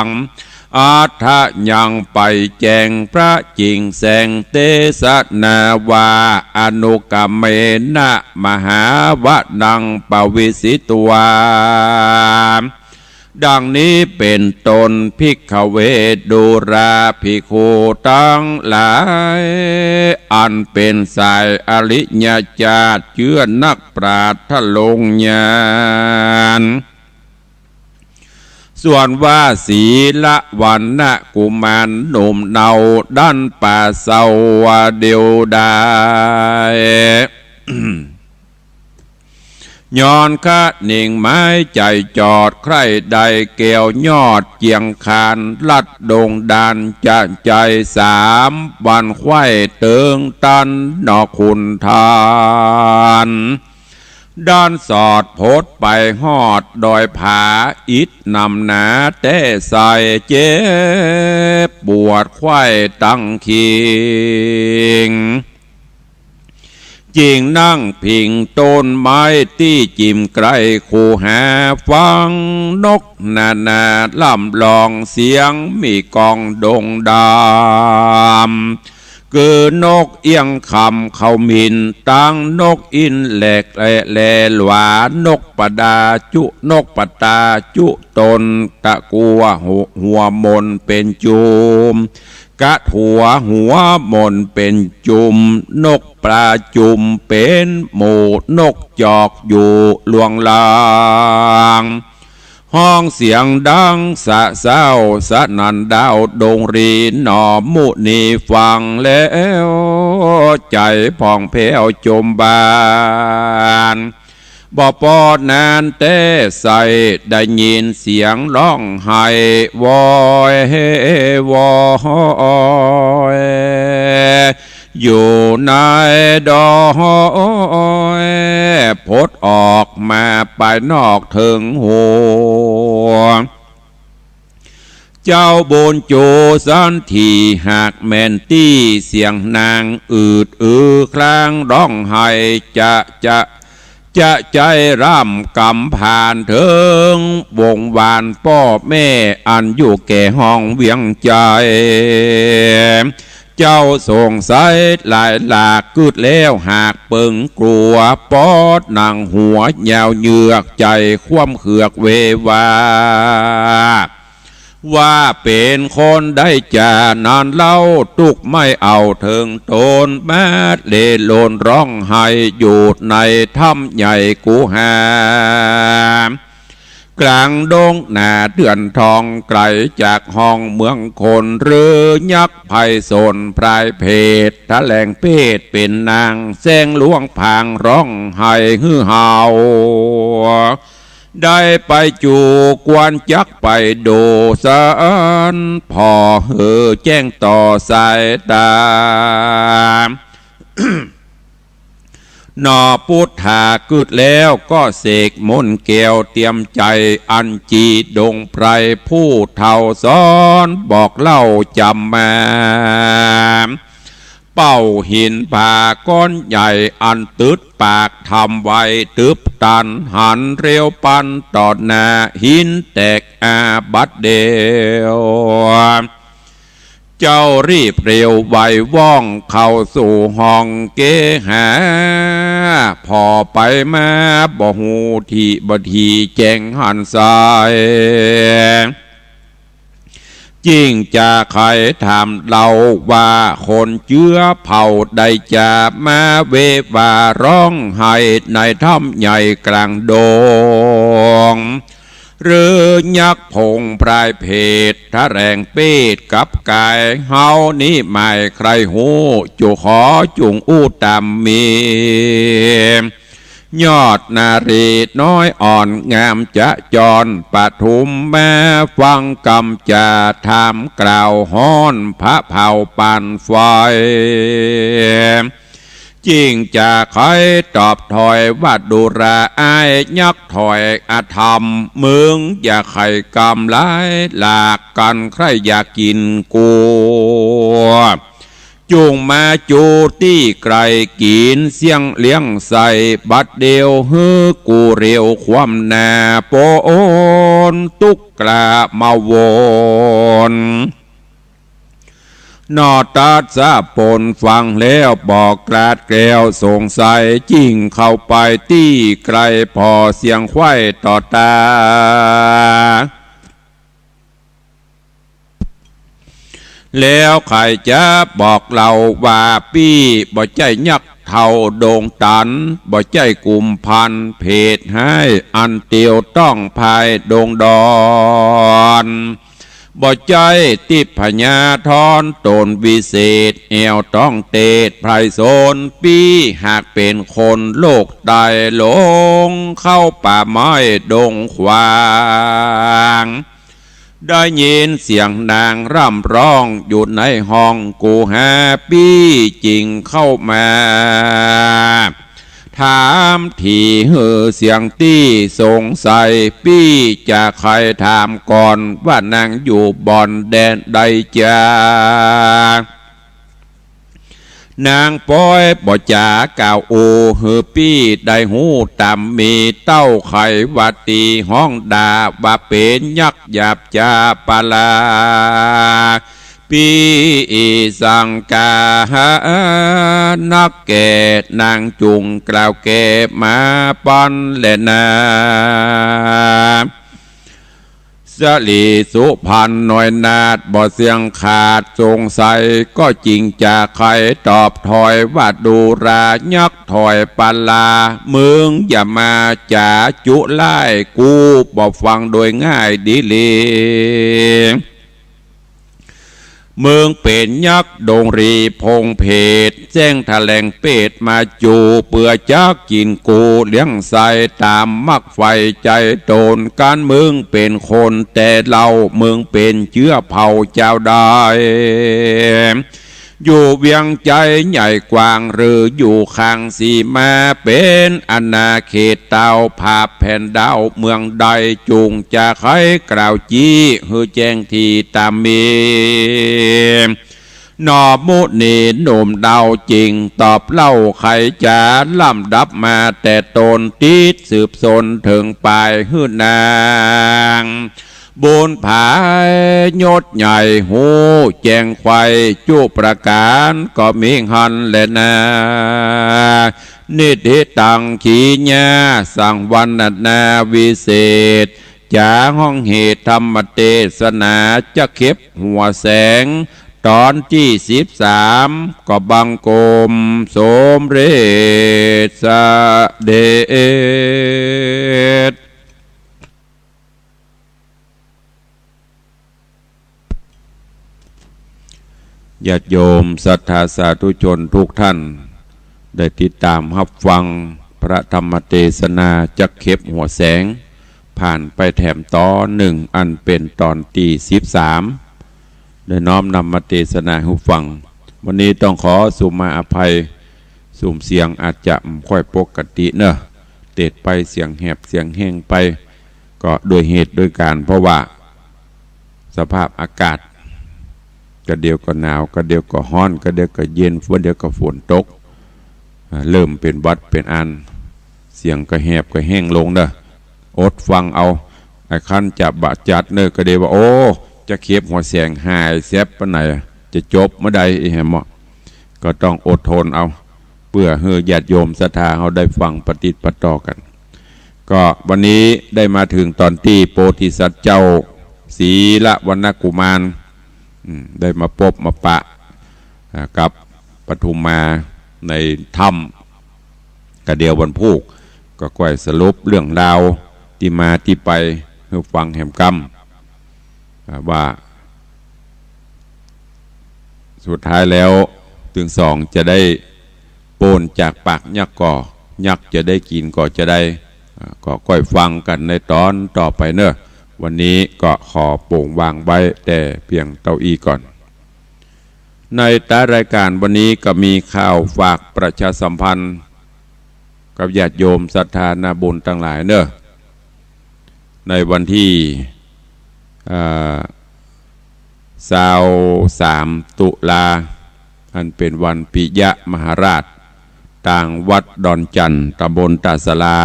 ง อัฏฐะยังไปแจ้งพระจิ่งแสงเตสนาว่า อนุกรรมเมนะมหาวนังปวิสิตวา ดังนี้เป๋นต้น ภิกขเว ดูราภิกขุตังหลาย อันเป๋นสายอริยจาติ เจื้อนักปราชญ์ทะลงญาณ ส่วนว่าสีลวันนะกุมารหนุ่มเนา ดั้นป่าเศร้าเดียวดาย ย้อนคะนิงไม้ใจ๋จอด ใคร่ได้แก้วยอดเจียงคาน ลัดดงดานจะใจ๋สามวัน ใคว่เติงตันนอกขุนทาน ดันสอดพดไปฮอดดอยผาอิดหนำหนาแต๊ใส่ เจ็บปวดใคว่ตังคิง จิ่งนั่งผิงต้นไม้ตี้จิ่มใก้คูหา ฟังนกนานาร่ำร้องเสียงมีก้องโด่งดัง คือนกเอี้ยงคำขมิน ตังนกอินแหลกแล แลหลวา นกปดาจุ นกปตาจุตน ตะกัวหัว หัวมนเป๋นจุม กะถัวหัวมนเป๋นจุม นกปลาจุมเป๋นหมู่ นกจอกอยู่ลวงลาง ฮ้องเสียงดังสะเซ้าสนั่นดาวดงรี หนอมุนีฟังแล้ว ใจ๋ผ่องแผ้วจมบาน บ่ปอนานแต๊ใส่ ได้ยินเสียงฮ้องไห้ โวยวอย อยู่ในดอย ผดออกมาปายนอกเถิงหัว เจ้าบุญจูสันที หากแม่นตี้เสียงนางอืดอือครางฮ้องไห้ จะ จะ จะใจ้ร่ำกำผานเถิงวงวานป้อแม่อันอยู่แก่ห้องเวียงใจ๋ เจ้าสงสัยหลายหลากกึ๊ดแล้วหากเปิงกลัว ปอดหนังหัวยาวเหยือกใจ๋คว่ำเขือกเววา ว่าเป๋นคนใดจานั้นเล่า ตุ๊กไม่เอาเถิงต๋น มาเล่นร่นฮ้องไห้อยู่ในถ้ำใหญ่กุหา กลางดงนาเดือนทอง ไก๋จากห้องเมืองคน หรือยักษ์ไพศาลพรายเพศ แถลงเพศเป๋นนาง แสงล่วงผางฮ้องไห้หื้อเฮา ได้ไปจู๋ ควรจักไปดูสัน ผ่อหื้อแจ้งต่อสายต๋า หนอปุทธากึ๊ดแล้วก็เสกมนต์แก้วเตรียมใจ๋ อันจีดงไพรผู้เฒ่าสอนบอกเล่าจ๋ำมา เป้าหินผาก้อนใหญ่อันตึดปากถ้ำไว้ ตึบตันหันเร็วปันต่อหน้า หินแตกอาบัดเดียว เจ้ารีบเร็วไวว่องเข้าสู่ห้องเกหา ผ่อไปมาบ่ฮู้ตี้บ่ดีแจ้งหันสาย จึงจะใค่ถามเล่าว่าคนเจื้อเผ่าใดจา มาเววาฮ้องไห้ในถ้ำใหญ่กลางดง หรือยักษ์ผงพรายเพศแถลงเพศกับก๋าย เฮานี้หมายใคร่ฮู้ จุขอจุ่งอู้ต๋ามมี ยอดนารีน้อยอ่อนงามจะจร ปทุมมาฟังกำจ๋า ถามกล่าวฮ้อนผะเผาปานไฟ จึงจะใค่ตอบถ้อยว่า ดูราอ้ายยักษ์ถ้อยอธรรม มึงอย่าใค่กำลายหลากกั๋นใคร่อยากกิ๋นกู จุ่งมาจูตี้ไก๋ กิ๋นเสี้ยงเลี้ยงใส่บัดเดียว หื้อกูเร็วคว่ำหน้าปนตุ๊กกล้ามาวน หนอตัสสะปนฟังแล้วบ่กลาดแกล้วสงสัย จึงเข้าไปตี้ไก๋ผ่อเสียงไขว้ต่อต๋า แล้วใค่จะบอกเล่าว่า ปี้บ่ใจ้ยักษ์เฒ่าดงตัน บ่ใจ้กุมภัณฑ์เพศฮ้ายอันเตียวต้องภายดงดอน บ่ใจ้ทิพยาธรต๋นวิเศษ แอ่วต้องเตศไพรสน ปี้หากเป๋นคนโลกใต้ หลงเข้าป่าไม้ดงขวาง ได้ยินเสียงนางร่ำฮ้องอยู่ในห้องกุหา ปี้จึงเข้ามา ถามตี้หื้อเสียงตี้สงสัย ปี้จะใค่ถามก่อนว่านางอยู่บ่อนแดนใดจา นางปอยบ่จ๋ากล่าวอู้หื้อปี้ได้ฮู้ต๋ามมี เต้าไขวัตตีฮ้องด่าว่าเป๋นยักษ์หยาบจ๋าปลา ปี้สังกาหานักแก่ นางจุ่งกล่าวแก้มาปันแลนา สะหลีสุพรรณน้อยนาฏ บ่เสี้ยงขาดสงสัย ก็จึงจะใค่ตอบถ้อยว่า ดูรายักษ์ถ้อยปาลา มึงอย่ามาจ๋าจุร้าย กูบ่ฟังโดยง่ายดีหลี มึงเป๋นยักษ์ดงรีพงเผด แจ้งแถลงเปตมาจู เปื้อจักกิ๋นกูเลี้ยงใส่ ต๋ามมักใฝ่ใจ๋ต๋น กันมึงเป๋นคนแต๊เล่า มึงเป๋นเจื๊อเผ่าจาวใด อยู่เวียงใจ๋ใหญ่กว้าง หรืออยู่ข้างสีมา เป๋นอาณาเขตเต้า ผาบแผ่นดาวเมืองใด จุ่งจะใค่กล่าวจี้ หื้อแจ้งทีต๋ามมี หนอมุนีหนุ่มเดา จึงตอบเล่าไขจ๋า ลำดับมาแต่ต้น ติดสืบสนเถิงปาย หื้อนางบุญผายศใหญ่ ฮู้แจ้งไขว้จุประก๋าน ก็มีหั้นแลนา นิธิตัง ขีญา สังวรรณนาวิเศษ จ๋าฮ้องเหตุธรรมเตสนา จักเข็บหัวแสง ต๋อนตี้สิบสาม ก็บังคมสมเร็จเสด็จ ญาติโยมศรัทธาสาธุชนทุกท่าน ได้ติดต๋ามฮับฟังพระธรรมเตสนาจักเข็บหัวแสง ผ่านไปแถมต๋อนนึ่ง อันเป๋นต๋อนตี้สิบสาม ได้น้อมนำมาเตสนาหื้อฟัง วันนี้ต้องขอสุมาอภัย สุมเสียงอาจจะบ่ค่อยปกติเนาะ เตดไปเสียงแหบเสียงแห้งไป ก็โดยเหตุโดยก๋ารณ์ เพราะว่าสภาพอากาศ กะเดี่ยวก็หนาว กะเดี่ยวก็ฮ้อน กะเดี่ยวก็เย็น กะเดี่ยวก็ฝนตก อ่า เริ่มเป๋นหวัดเป๋นอัน เสียงก็แหบก็แห้งลงเนาะ อดฟังเอา ไอ้คันจะบ่จัดเนาะ ก็ได้ว่า โอ้ จักเข็บหัวแสงหายแซบปานไหน จะจบเมื่อใดอีแหมเนาะ ก็ต้องอดทนเอา เปื้อหื้อญาติโยมศรัทธาเฮาได้ฟังปะติดปะต่อกั๋น ก็วันนี้ได้มาเถิงต๋อนตี้โพธิสัตว์เจ้า สีลวรรณกุมาร อืม ได้มาปบมาปะ อ่า กับปทุมมาในถ้ำ กะเดี่ยววันพูก ก็ก้อยสรุปเรื่องราวตี้มาตี้ไปหื้อฟังแหมกำ อ่า ว่าสุดท้ายแล้วตึงสองจะได้ป๊นจากปากยักษ์ก่อ ยักษ์จะได้กิ๋นก่อจาใด อ่า ก็ก้อยฟังกั๋นในต๋อนต่อไปเนาะ วันนี้ก็ขอโป่งวางไว้แต่เปียงเต้าอี้ก่อน ในต๊ายรายก๋านวันนี้ก็มีข่าวฝากประชาสัมพันธ์กับญาติโยมศรัทธานาบุญตังหลายเนาะ ในวันตี้ อ่า ซาวสาม ตุลา อันเป๋นวันปิยมหาราช ตางวัดดอนจั่น ต๋ำบลต้าสาลา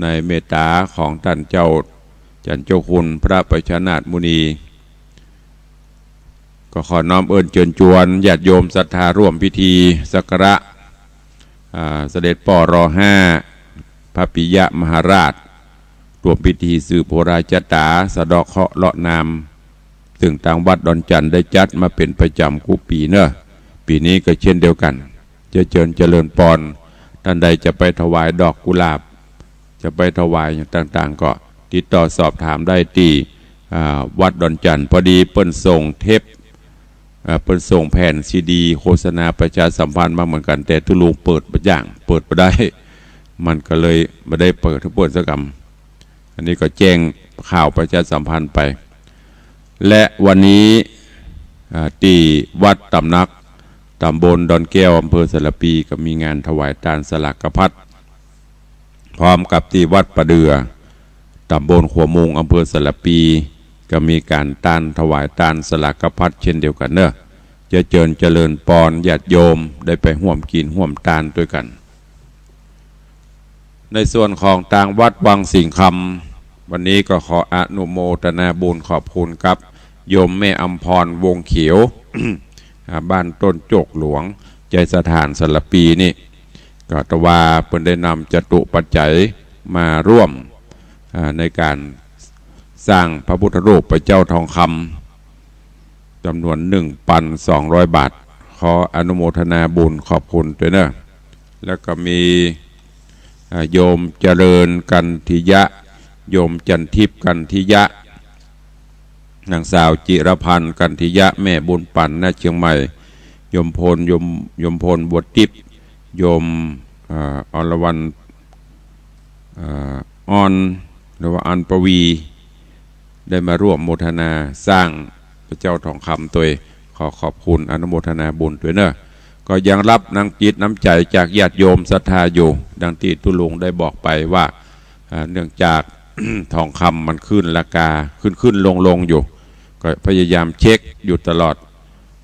ในเมตต๋าของต้านเจ้า จั่นเจ้าคุณพระประชานาถมุนี ก็ขอน้อมเอิ้นเจิญจวนญาติโยมศรัทธาร่วมพิธีสักการะ อ่า เสด็จป้อ รอห้า พระปิยมหาราช ร่วมพิธีสืบโหราชะต๋า สะเดาะเคราะห์เลาะนาม ซึ่งตางวัดดอนจั่นได้จัดมาเป๋นประจ๋ำกู้ปี๋เนาะ ปี๋นี้ก็เช่นเดียวกั๋น จะเจิญเจริญปอน ต้านใดจะไปถวายดอกกุหลาบ จะไปถวายอย่างต่างๆ ก็ติดต่อสอบถามได้ตี้ อ่า วัดดอนจั่น พอดีเปิ้นส่งเทป อ่า เปิ้นส่งแผ่นซีดีโฆษณาประชาสัมพันธ์มาเหมือนกั๋น แต่ตุ๊ลุงเปิดบ่ย่าง เปิดบ่ได้ มันก็เลยบ่ได้เปิดหื้อเปิ้นสักกำ อันนี้ก็แจ้งข่าวประชาสัมพันธ์ไป และวันนี้ อ่า ตี้วัดต๋ำหนัก ต๋ำบลดอนแก้ว อำเภอสารภี ก็มีงานถวายตานสลากพัด พร้อมกับตี้วัดป่าเดื่อ ต๋ำบลขัวมุง อำเภอสารภี ก็มีก๋านตานถวายตานสลากพัดเช่นเดียวกั๋นเนาะ จะเจิญเจริญปอนญาติโยมได้ไปฮ่วมกิ๋นฮ่วมตานตวยกั๋น ในส่วนของตางวัดวังสิงห์คำ วันนี้ก็ขออนุโมทนาบุญขอบคุณกับโยมแม่อำพร วงศ์เขียว อ่า บ้านต้นโจกหลวง ไชยสถาน สารภีนี่ ก็ตะวาเปิ้นได้นำจตุปัจจัยมาร่วม อ่า ในก๋าน สร้างพระพุทธรูปพระเจ้าทองคำจ๋ำนวนหนึ่งปันสองร้อยบาท ขออนุโมทนาบุญขอบคุณตวยเน่อ แล้วก็มี อ่า โยมเจริญกันทิยะ โยมจันทิพย์กันทิยะ นางสาวจิรพันธ์กันทิยะ แม่บุญปัน ณ เชียงใหม่ โยมพล โยม โยมพล บัวติ๊บ โยม อ่า อรวรรณ อ่า ออน หรือว่าอันปวี ได้มาร่วมโมทนาสร้างพระเจ้าทองคำตวย ขอขอบคุณอนุโมทนาบุญตวยเน่อ ก็ยังรับน้ำจิตน้ำใจ๋จากญาติโยมศรัทธาอยู่ ดังตี้ตุ๊ลุงได้บอกไปว่า อ่า เนื่องจาก ทองคำมันขึ้นราคา ขึ้นๆ ลงๆ อยู่ ก็พยายามเช็คอยู่ตลอด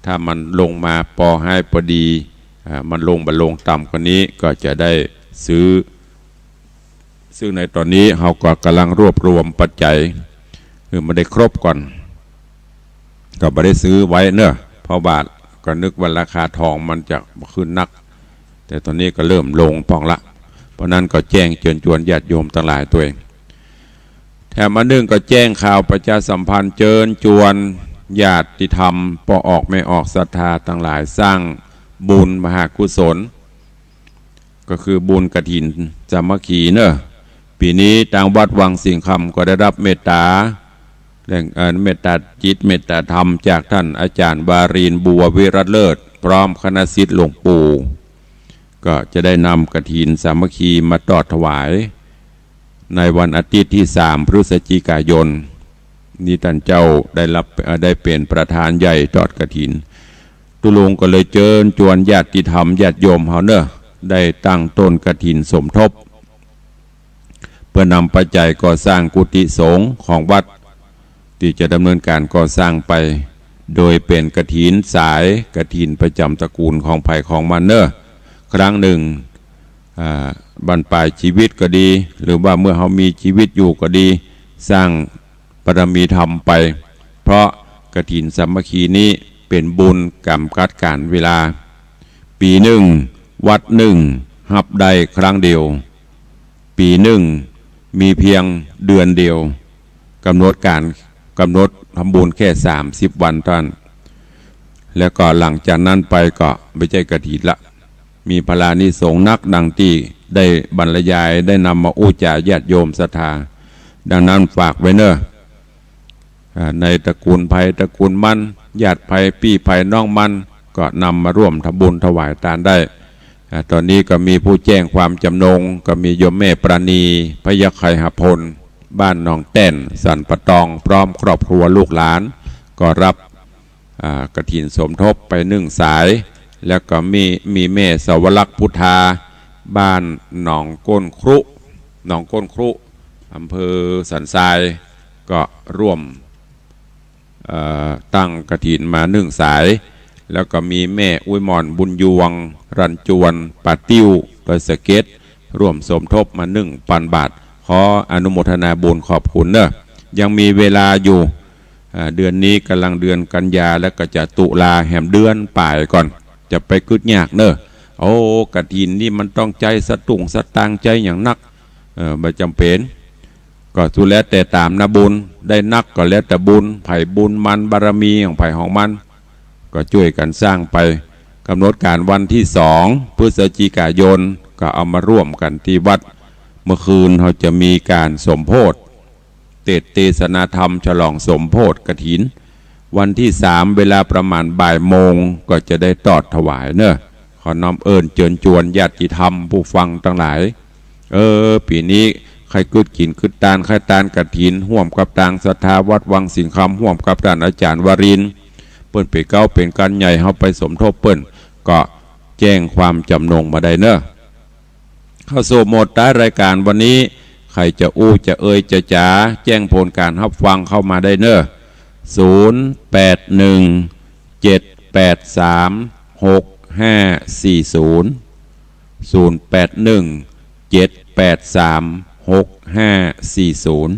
ถ้ามันลงมาปอฮ้ายปอดี อ่า มันลงบ่ลงต่ำกว่านี้ก็จะได้ซื้อ ซึ่งในต๋อนนี้เฮาก็ก่ำลังรวบรวมปัจจัย หื้อมันได้ครบก่อน ก็บ่ได้ซื้อไว้เน่อ เพราะว่าก็นึกว่าราคาทองมันจะบ่ขึ้นนัก แต่ต๋อนนี้ก็เริ่มลงพ่องละ เพราะนั้นก็แจ้งเจิญจวนญาติโยมตังหลายตวย แถมอันนึ่งก็แจ้งข่าวประชาสัมพันธ์เจิญจวนญาติธรรม ป้อออกแม่ออกศรัทธาตังหลาย สร้างบุญมหากุศล ก็คือบุญกฐินสามัคคีเน่อ ปี๋นี้ตางวัดวังสิงห์คำก็ได้ฮับเมตต๋า แหล่ง เอ่อ เมตต๋าจิตเมตต๋าธรรมจากต้านอาจ๋ารย์วารินทร์ บัววิรัติเลิศ พร้อมคณะศิษย์หลวงปู่ ก็จะได้นำกฐินสามัคคีมาตอดถวาย ในวันอาทิตย์ตี้สามพฤศจิกายน นี้ต้านเจ้าได้ฮับ เอ่อ ได้เป๋นประธานใหญ่ตอดกฐิน ตุ๊ลุงก็เลยเจิญจวนญาติธรรมญาติโยมเฮาเน่อ ได้ตั้งต้นกฐินสมทบ เปื้อนำปัจจัยก่อสร้างกุฏิสงฆ์ของวัด ตี้จะดำเนินก๋านก่อสร้างไป โดยเป๋นกฐินสาย กฐินประจ๋ำตระกูลของใผของมันเน่อ ครั้งนึ่ง อ่า บั้นปลายจีวิตก็ดี หรือว่าเมื่อเฮามีจีวิตอยู่ก็ดี สร้างบารมีธรรมไป เพราะกฐินสามัคคีนี้เป๋นบุญจ๋ำกัดก๋าลเวลา ปี๋นึ่ง วัดนึ่ง ฮับได้ครั้งเดียว ปี๋นึ่ง มีเปียงเดือนเดียว ก๋ำหนดก๋าล ก๋ำหนดทำบุญแค่สามสิบวันเต้านั้น แล้วก็หลังจากนั้นไปก็บ่ใจ้กฐินละ มีพลานิสงส์นักดังตี้ได้บรรยายได้นำมาอู้จ๋าญาติโยมศรัทธา ดังนั้นฝากไว้เน่อ อ่า ในตระกูลใผตระกูลมัน ญาติใผปี้ใผน้องมัน ก็นำมาร่วมทำบุญถวายตานได้ อ่า ต๋อนนี้ก็มีผู้แจ้งความจ๋ำนง ก็มีโยมแม่ปราณี พยัคฆ์ไคหพล บ้านหนองแต้น สันป่าตอง พร้อมครอบครัวลูกหลาน ก็ฮับ อ่า กฐินสมทบไปนึ่งสาย แล้วก็มี มีแม่สวรักษ์พุทธา บ้านหนองก้นครุ หนองก้นครุ อำเภอสันทราย ก็ร่วม เอ่อ ตั้งกฐินมานึ่งสาย แล้วก็มีแม่อุ๊ยหม่อน บุญยวง รันจวน ป่าติ้ว ดอยสะเก็ด ร่วมสมทบมานึ่งปันบาท ขออนุโมทนาบุญขอบคุณเน่อ ยังมีเวลาอยู่ อ่า เดือนนี้ก่ำลังเดือนกันยา แล้วก็จะตุลา แหมเดือนป๋ายก่อน จะไปกึ๊ดยากเน่อ โอ้ กฐินนี่มันต้องใจ๊สตุ้งสตางค์ใจ๊หยังนัก เอ่อ บ่จ๋ำเป๋น ก็สุดแล้วแต่ต๋ามนะบุญ ได้นักก็แล้วแต่บุญ ใผบุญมัน บารมีของใผของมัน ก็จ้วยกั๋นสร้างไป ก๋ำหนดก๋าลวันตี้สองพฤศจิกายน ก็เอามาร่วมกั๋นตี้วัด เมื่อคืนเฮาจะมีก๋านสมโภช เตสน์เตสนาธรรมฉลองสมโภชกฐิน วันตี้สามเวลาประมาณบ่ายโมง ก็จะได้ตอดถวายเน่อ ขอน้อมเอิ้นเจิญจวนญาติธรรมผู้ฟังตังหลาย เออ ปี๋นี้ใค่กึ๊ดกิ๋นกึ๊ดตาน ใค่ตานกฐิน ฮ่วมกับตางศรัทธาวัดวังสิงห์คำ ฮ่วมกับต้านอาจ๋ารย์วารินทร์ เปิ้นเป๋นเก๊าเป๋นกั๋นใหญ่ เฮาไปสมทบเปิ้น ก็แจ้งความจ๋ำนงมาได้เน่อ เข้าสู่โหมดต๊ายรายก๋านวันนี้ ใผจะอู้จะเอ่ยจะจ๋า แจ้งผลก๋านฮับฟังเข้ามาได้เน่อ ศูนย์แปดหนึ่ง เจ็ดแปดสาม หกห้าสี่ศูนย์ ศูนย์แปดหนึ่ง เจ็ดแปดสาม หกห้าสี่ศูนย์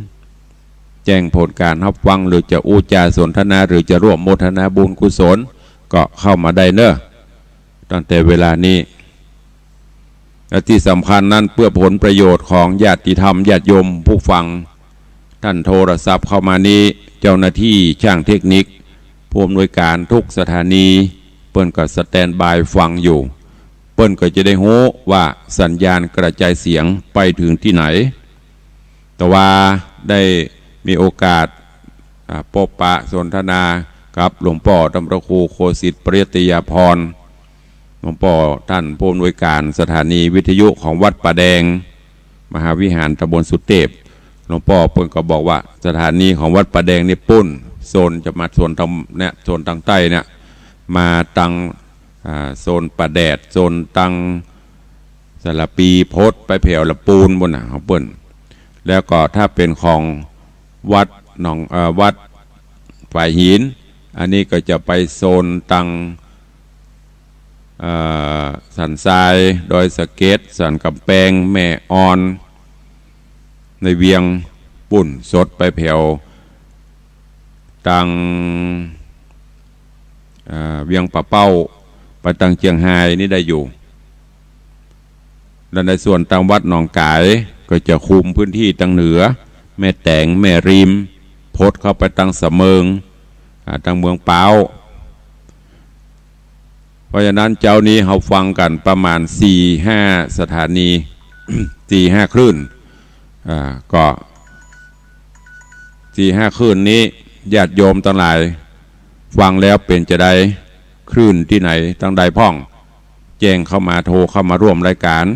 แจ้งผลก๋านฮับฟัง หรือจะอู้จ๋าสนทนา หรือจะร่วมโมทนาบุญกุศล ก็เข้ามาได้เน่อ ตั้งแต่เวลานี้ และตี้สำคัญนั้นเปื้อผลประโยชน์ของญาติธรรมญาติโยมผู้ฟัง ท่านโทรศัพท์เข้ามานี้ เจ้าหน้าตี้จ้างเทคนิค ผู้อำนวยก๋านกู้สถานี เปิ้นก็สแตนด์บายฟังอยู่ เปิ้นก็จะได้ฮู้ว่าสัญญาณกระจายเสียงไปเถิงตี้ไหน แต่ว่าได้มีโอกาส อ่า ปบปะสนทนากับหลวงป้อต้านพระครูโคสิทธิ์ปริยัตยาภรณ์ หลวงป้อต้านผู้อำนวยก๋านสถานีวิทยุของวัดป่าแดง มหาวิหารตำบลสุเตพ หลวงป้อเปิ้นก็บอกว่าสถานีของวัดป่าแดงนี่ปุ้น โซนจะมาโซนตาง เนี่ย โซนตางใต้เนี่ย มาตาง อ่า โซนป่าแดด โซนตางสารภี พดไปแผวลำปูนปู้นน่ะ ของเปิ้น แล้วก็ถ้าเป๋นของวัดหนอง เอ่อ วัดฝายหิน อันนี้ก็จะไปโซนตาง เอ่อ สันทราย ดอยสะเก็ด สันก๋ำแปง แม่อ่อน ในเวียงปุ้น สดไปแผวตาง เอ่อ เวียงป่าเป้า ไปตางเจียงฮายนี่ได้อยู่ และในส่วนตางวัดหนองก๋ายก็จะคุมพื้นตี้ตางเหนือ แม่แตง แม่ริม พดเข้าไปตางสะเมิง อ่า ตางเมืองป๊าว เพราะฉะนั้นเจ๊านี้เฮาฟังกั๋นประมาณสี่ห้าสถานี สี่ห้าคลื่น อ่า ก็สี่ห้าคลื่นนี้ ญาติโยมตังหลาย ฟังแล้วเป๋นจาใด คลื่นตี้ไหน ตางใดพ่อง แจ้งเข้ามา โทรเข้ามาร่วมรายก๋าน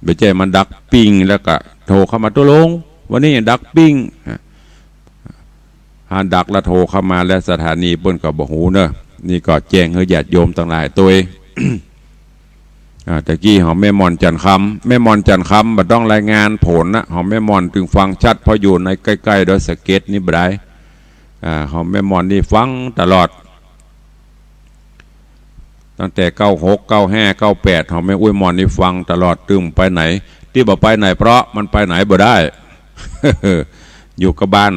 บ่ใจ้มันดับปิ้งแล้วก็โทรเข้ามา ตุ๊ลุง วันนี้ดับปิ้ง อ่ะ หาดับแล้วโทรเข้ามาแล้วสถานีเปิ้นก็บ่ฮู้เนาะ นี่ก็แจ้งหื้อญาติโยมตังหลายตวย อ่า ตะกี้ของแม่หม่อนจันทร์คำ แม่หม่อนจันทร์คำบ่ต้องรายงานผลนะ ของแม่หม่อนตึงฟังชัด เพราะอยู่ในใก้ๆ ดอยสะเก็ดนี่บ่ได้ อ่า ของแม่หม่อนนี่ฟังตลอด ตั้งแต่เก้าหก เก้าห้า เก้าแปด ของแม่อุ๊ยหม่อนนี่ฟังตลอด ตึงไปไหน ตี้บ่ไปไหน เพราะมันไปไหนบ่ได้ อยู่กับบ้าน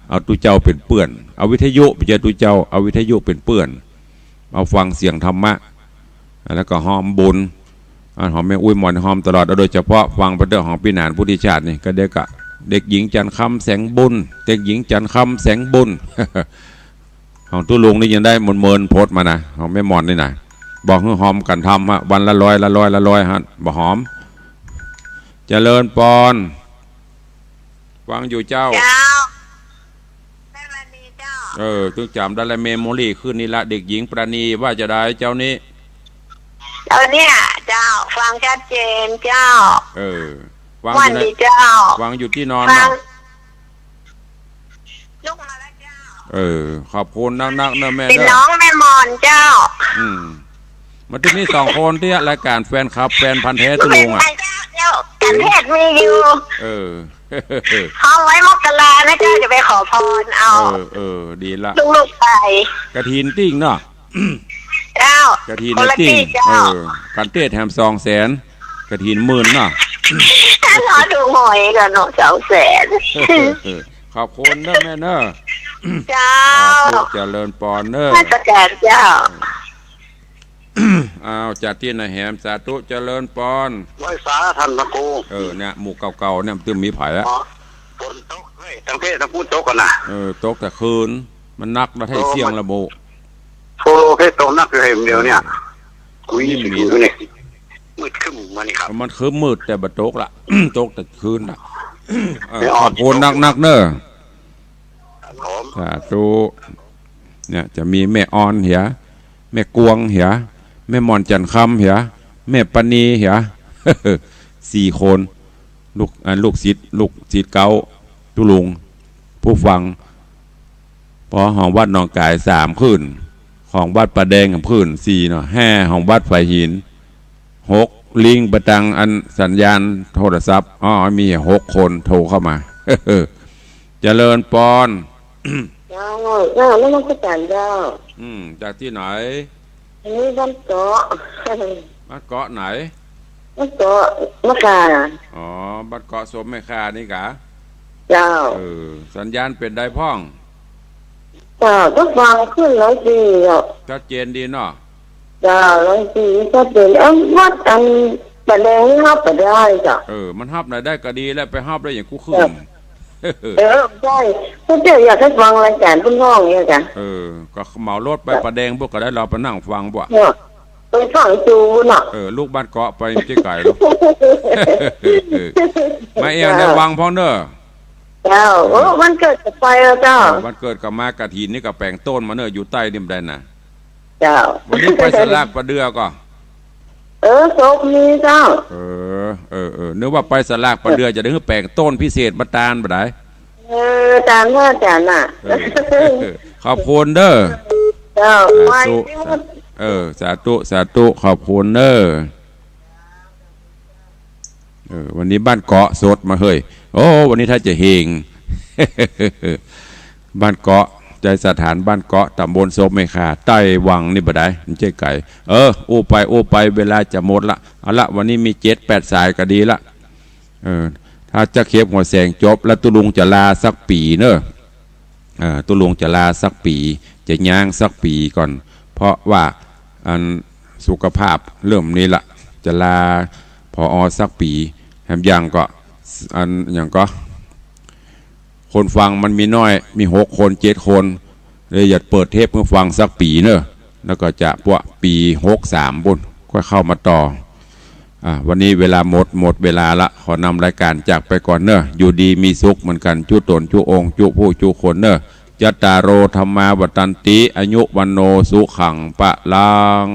เอาตุ๊เจ้าเป๋นเปื้อน เอาวิทยุ บ่ใจ้ตุ๊เจ้า เอาวิทยุเป๋นเปื้อน เอาฟังเสียงธรรมะ แล้วก็ฮอมบุญ อันของแม่อุ๊ยหม่อนฮอมตลอด โดยเฉพาะฟังไปเตื้อของปี้หนานพุทธิชาตินี่ ก็เด็กอะ เด็กหญิงจันทร์คำแสงบุญ เด็กหญิงจันทร์คำแสงบุญ ของตุ๊ลุงนี่ยังได้เมินๆ พดมานะ ของแม่หม่อนนี่นะ บอกหื้อฮอมกั๋นทำฮะ วันละร้อย ละร้อย ละร้อยฮะ บ่หอม เจริญปอน ฟังอยู่เจ้า เจ้า แม่มณีเจ้า เออ ตึงจ๋ำได้ละ เมมโมรี่ขึ้นนี่ละ เด็กหญิงปราณีว่าจาใดเจ้านี้ เออ เนี่ย เจ้า ฟังชัดเจนเจ้า เออ ฟังอยู่ใน ม่วนดีเจ้า ฟังอยู่ตี้นอน ฟัง เนาะ ลุกมาแล้วเจ้า เออ ขอบคุณนักๆ เนอะแม่ เป๋น เนอะ น้องแม่หม่อนเจ้า อืม มันจะมีสองคนตี้รายก๋านแฟนคลับ แฟนพันธุ์แท้ตุ๊ลุงอะ เป๋นไงเจ้า เจ้า กั๋นเทศน์มีอยู่ เออ ฮอดไว้มกรานะเจ้า จะไปขอพรเอา เออ เออ ดีละ ลูกๆ ไป กฐินตี้เนาะ เจ้า กฐิน คนละตี้ ตี้เจ้า เออ กั๋นเทศน์แหมสองแสน กฐินหมื่นเนาะ รอถูกหวยก่อนเนาะ สองแสน ขอบคุณเนอะแม่เนอะ เจ้า สาธุ เจริญปอนเนอะ นมัสก๋านเจ้า อ้าว จากตี้ไหนแหม สาธุ เจริญปอน ไหว้สาต้านพระครู เออ เนี่ย หมู่เก่าๆ เนี่ย มันตึงมีไผอะ อ๋อ ฝนตกเฮ้ย ตางเพศตางปู๊นตกกั๋นนะ เออ ตกแต่คืน มันนักแล้ว ไท้เสี้ยงละโม โอ้ เพศตกนักอยู่เฮ้ย เดี๋ยวเนี่ย เออ กุย นี่มี อยู่เนี่ย มืดครึ้มมานี่ครับ มันครึ้มมืดแต่บ่ตกละ ตกแต่คืนน่ะ เออ ไม่ออก ขอบคุณนักๆ เนอะ ครับผม สาธุ เนี่ย จะมีแม่ออนเหีย แม่กวงเหีย แม่หม่อนจันทร์คำเหีย แม่ปานีเหีย สี่คน ลูก อัน ลูกศิษย์ ลูกศิษย์เก๊าตุ๊ลุง ผู้ฟัง ปอของวัดหนองก๋ายสามคลื่น ของวัดป่าแดงคลื่นสี่เนาะ ห้าของวัดฝายหิน หก ลิงก์ไปตางอันสัญญาณโทรศัพท์ อ๋อ มีหกคนโทรเข้ามา เจริญปอน เจ้า เจ้า นมัสก๋านเจ้า อืม จากตี้ไหน อันนี้บ้านเกาะ บ้านเกาะไหน บ้านเกาะมะข่า อ๋อ บ้านเกาะสมแม่ข่านี่กา เจ้า เออ สัญญาณเป๋นใดพ่อง เจ้า ก็ฟังขึ้นแล้วดีอ่ะ ชัดเจนดีเนาะ เจ้า แล้วดีชัดเจน เอ้า วัดอันป่าแดงนี่ฮับบ่ได้เจ้า เออ มันฮับไหนได้ก็ดีแล้ว ไปฮับได้อย่างกู้ขึ้น เจ้า เออ ใจ้ ก็เจ้าอยากหื้อฟังรายก๋านปุ้นห้องเนี่ยจ้ะ เออ ก็เหมารถไป จ้ะ ป่าแดงปุ้นก็ได้ เฮาไปนั่งฟังบ่ เนาะ ไปฟังดูเนาะ เออ ลูกบ้านเกาะไปเจ๊ไก๋ลูก มาเอี่ยวในวังพ่องเน่อ เจ้า เออ โอ้ วันเกิดก็ไปแล้วเจ้า เออ วันเกิดก็มากฐินนี่ก็แป๋งโต้นมาเน่อ อยู่ใต้นี่บ่ได้นะ เจ้า วันนี้ไปสลากป่าเดือก่อ เออ ศพนี้เจ้า เออ เออ เออ นึกว่าไปสลากป่าเดือจะได้หื้อแป๋งโต้นพิเศษมาตานบ่ได้ เออ ตานว่าจ๋าน่ะ เออ ขอบคุณเน่อ เจ้า สาธุ ไป สา เออ สาธุ สาธุ ขอบคุณเน่อ เออ วันนี้บ้านเกาะสดมาเฮ้ย โอ้ วันนี้ถ้าจะเฮง บ้านเกาะ ใจ้สถานบ้านเกาะ ตำบลโสมเมฆา ใต้วังนี่บ่ได้ มันเจ๊ไก๋ เออ อู้ไป อู้ไป เวลาจะหมดละ เอาละ วันนี้มีเจ็ดแปดสายก็ดีละ เออ ถ้าจะเข็บหัวแสงจบแล้ว ตุ๊ลุงจะลาสักปี๋เน่อ เอ่อ ตุ๊ลุงจะลาสักปี๋ จะย้างสักปี๋ก่อน เพราะว่าอันสุขภาพเริ่มนี้ละ จะลา ผอ สักปี๋ แถมอย่างก็ อันอย่างก็ คนฟังมันมีน้อย มีหกคน เจ็ดคน เลยอยากเปิดเทปหื้อฟังสักปี๋เน่อ แล้วก็จะปะปี๋หกสามปุ้น ค่อยเข้ามาต่อ อ่า วันนี้เวลาหมด หมดเวลาละ ขอนำรายก๋านจากไปก่อนเน่อ อยู่ดีมีสุขเหมือนกั๋น จุ๊ต๋นจุ๊องค์ จุ๊ผู้จุ๊คนเน่อ จัตตาโร ธัมมา วัฑฒันติ อายุ วัณโณ สุขัง พลัง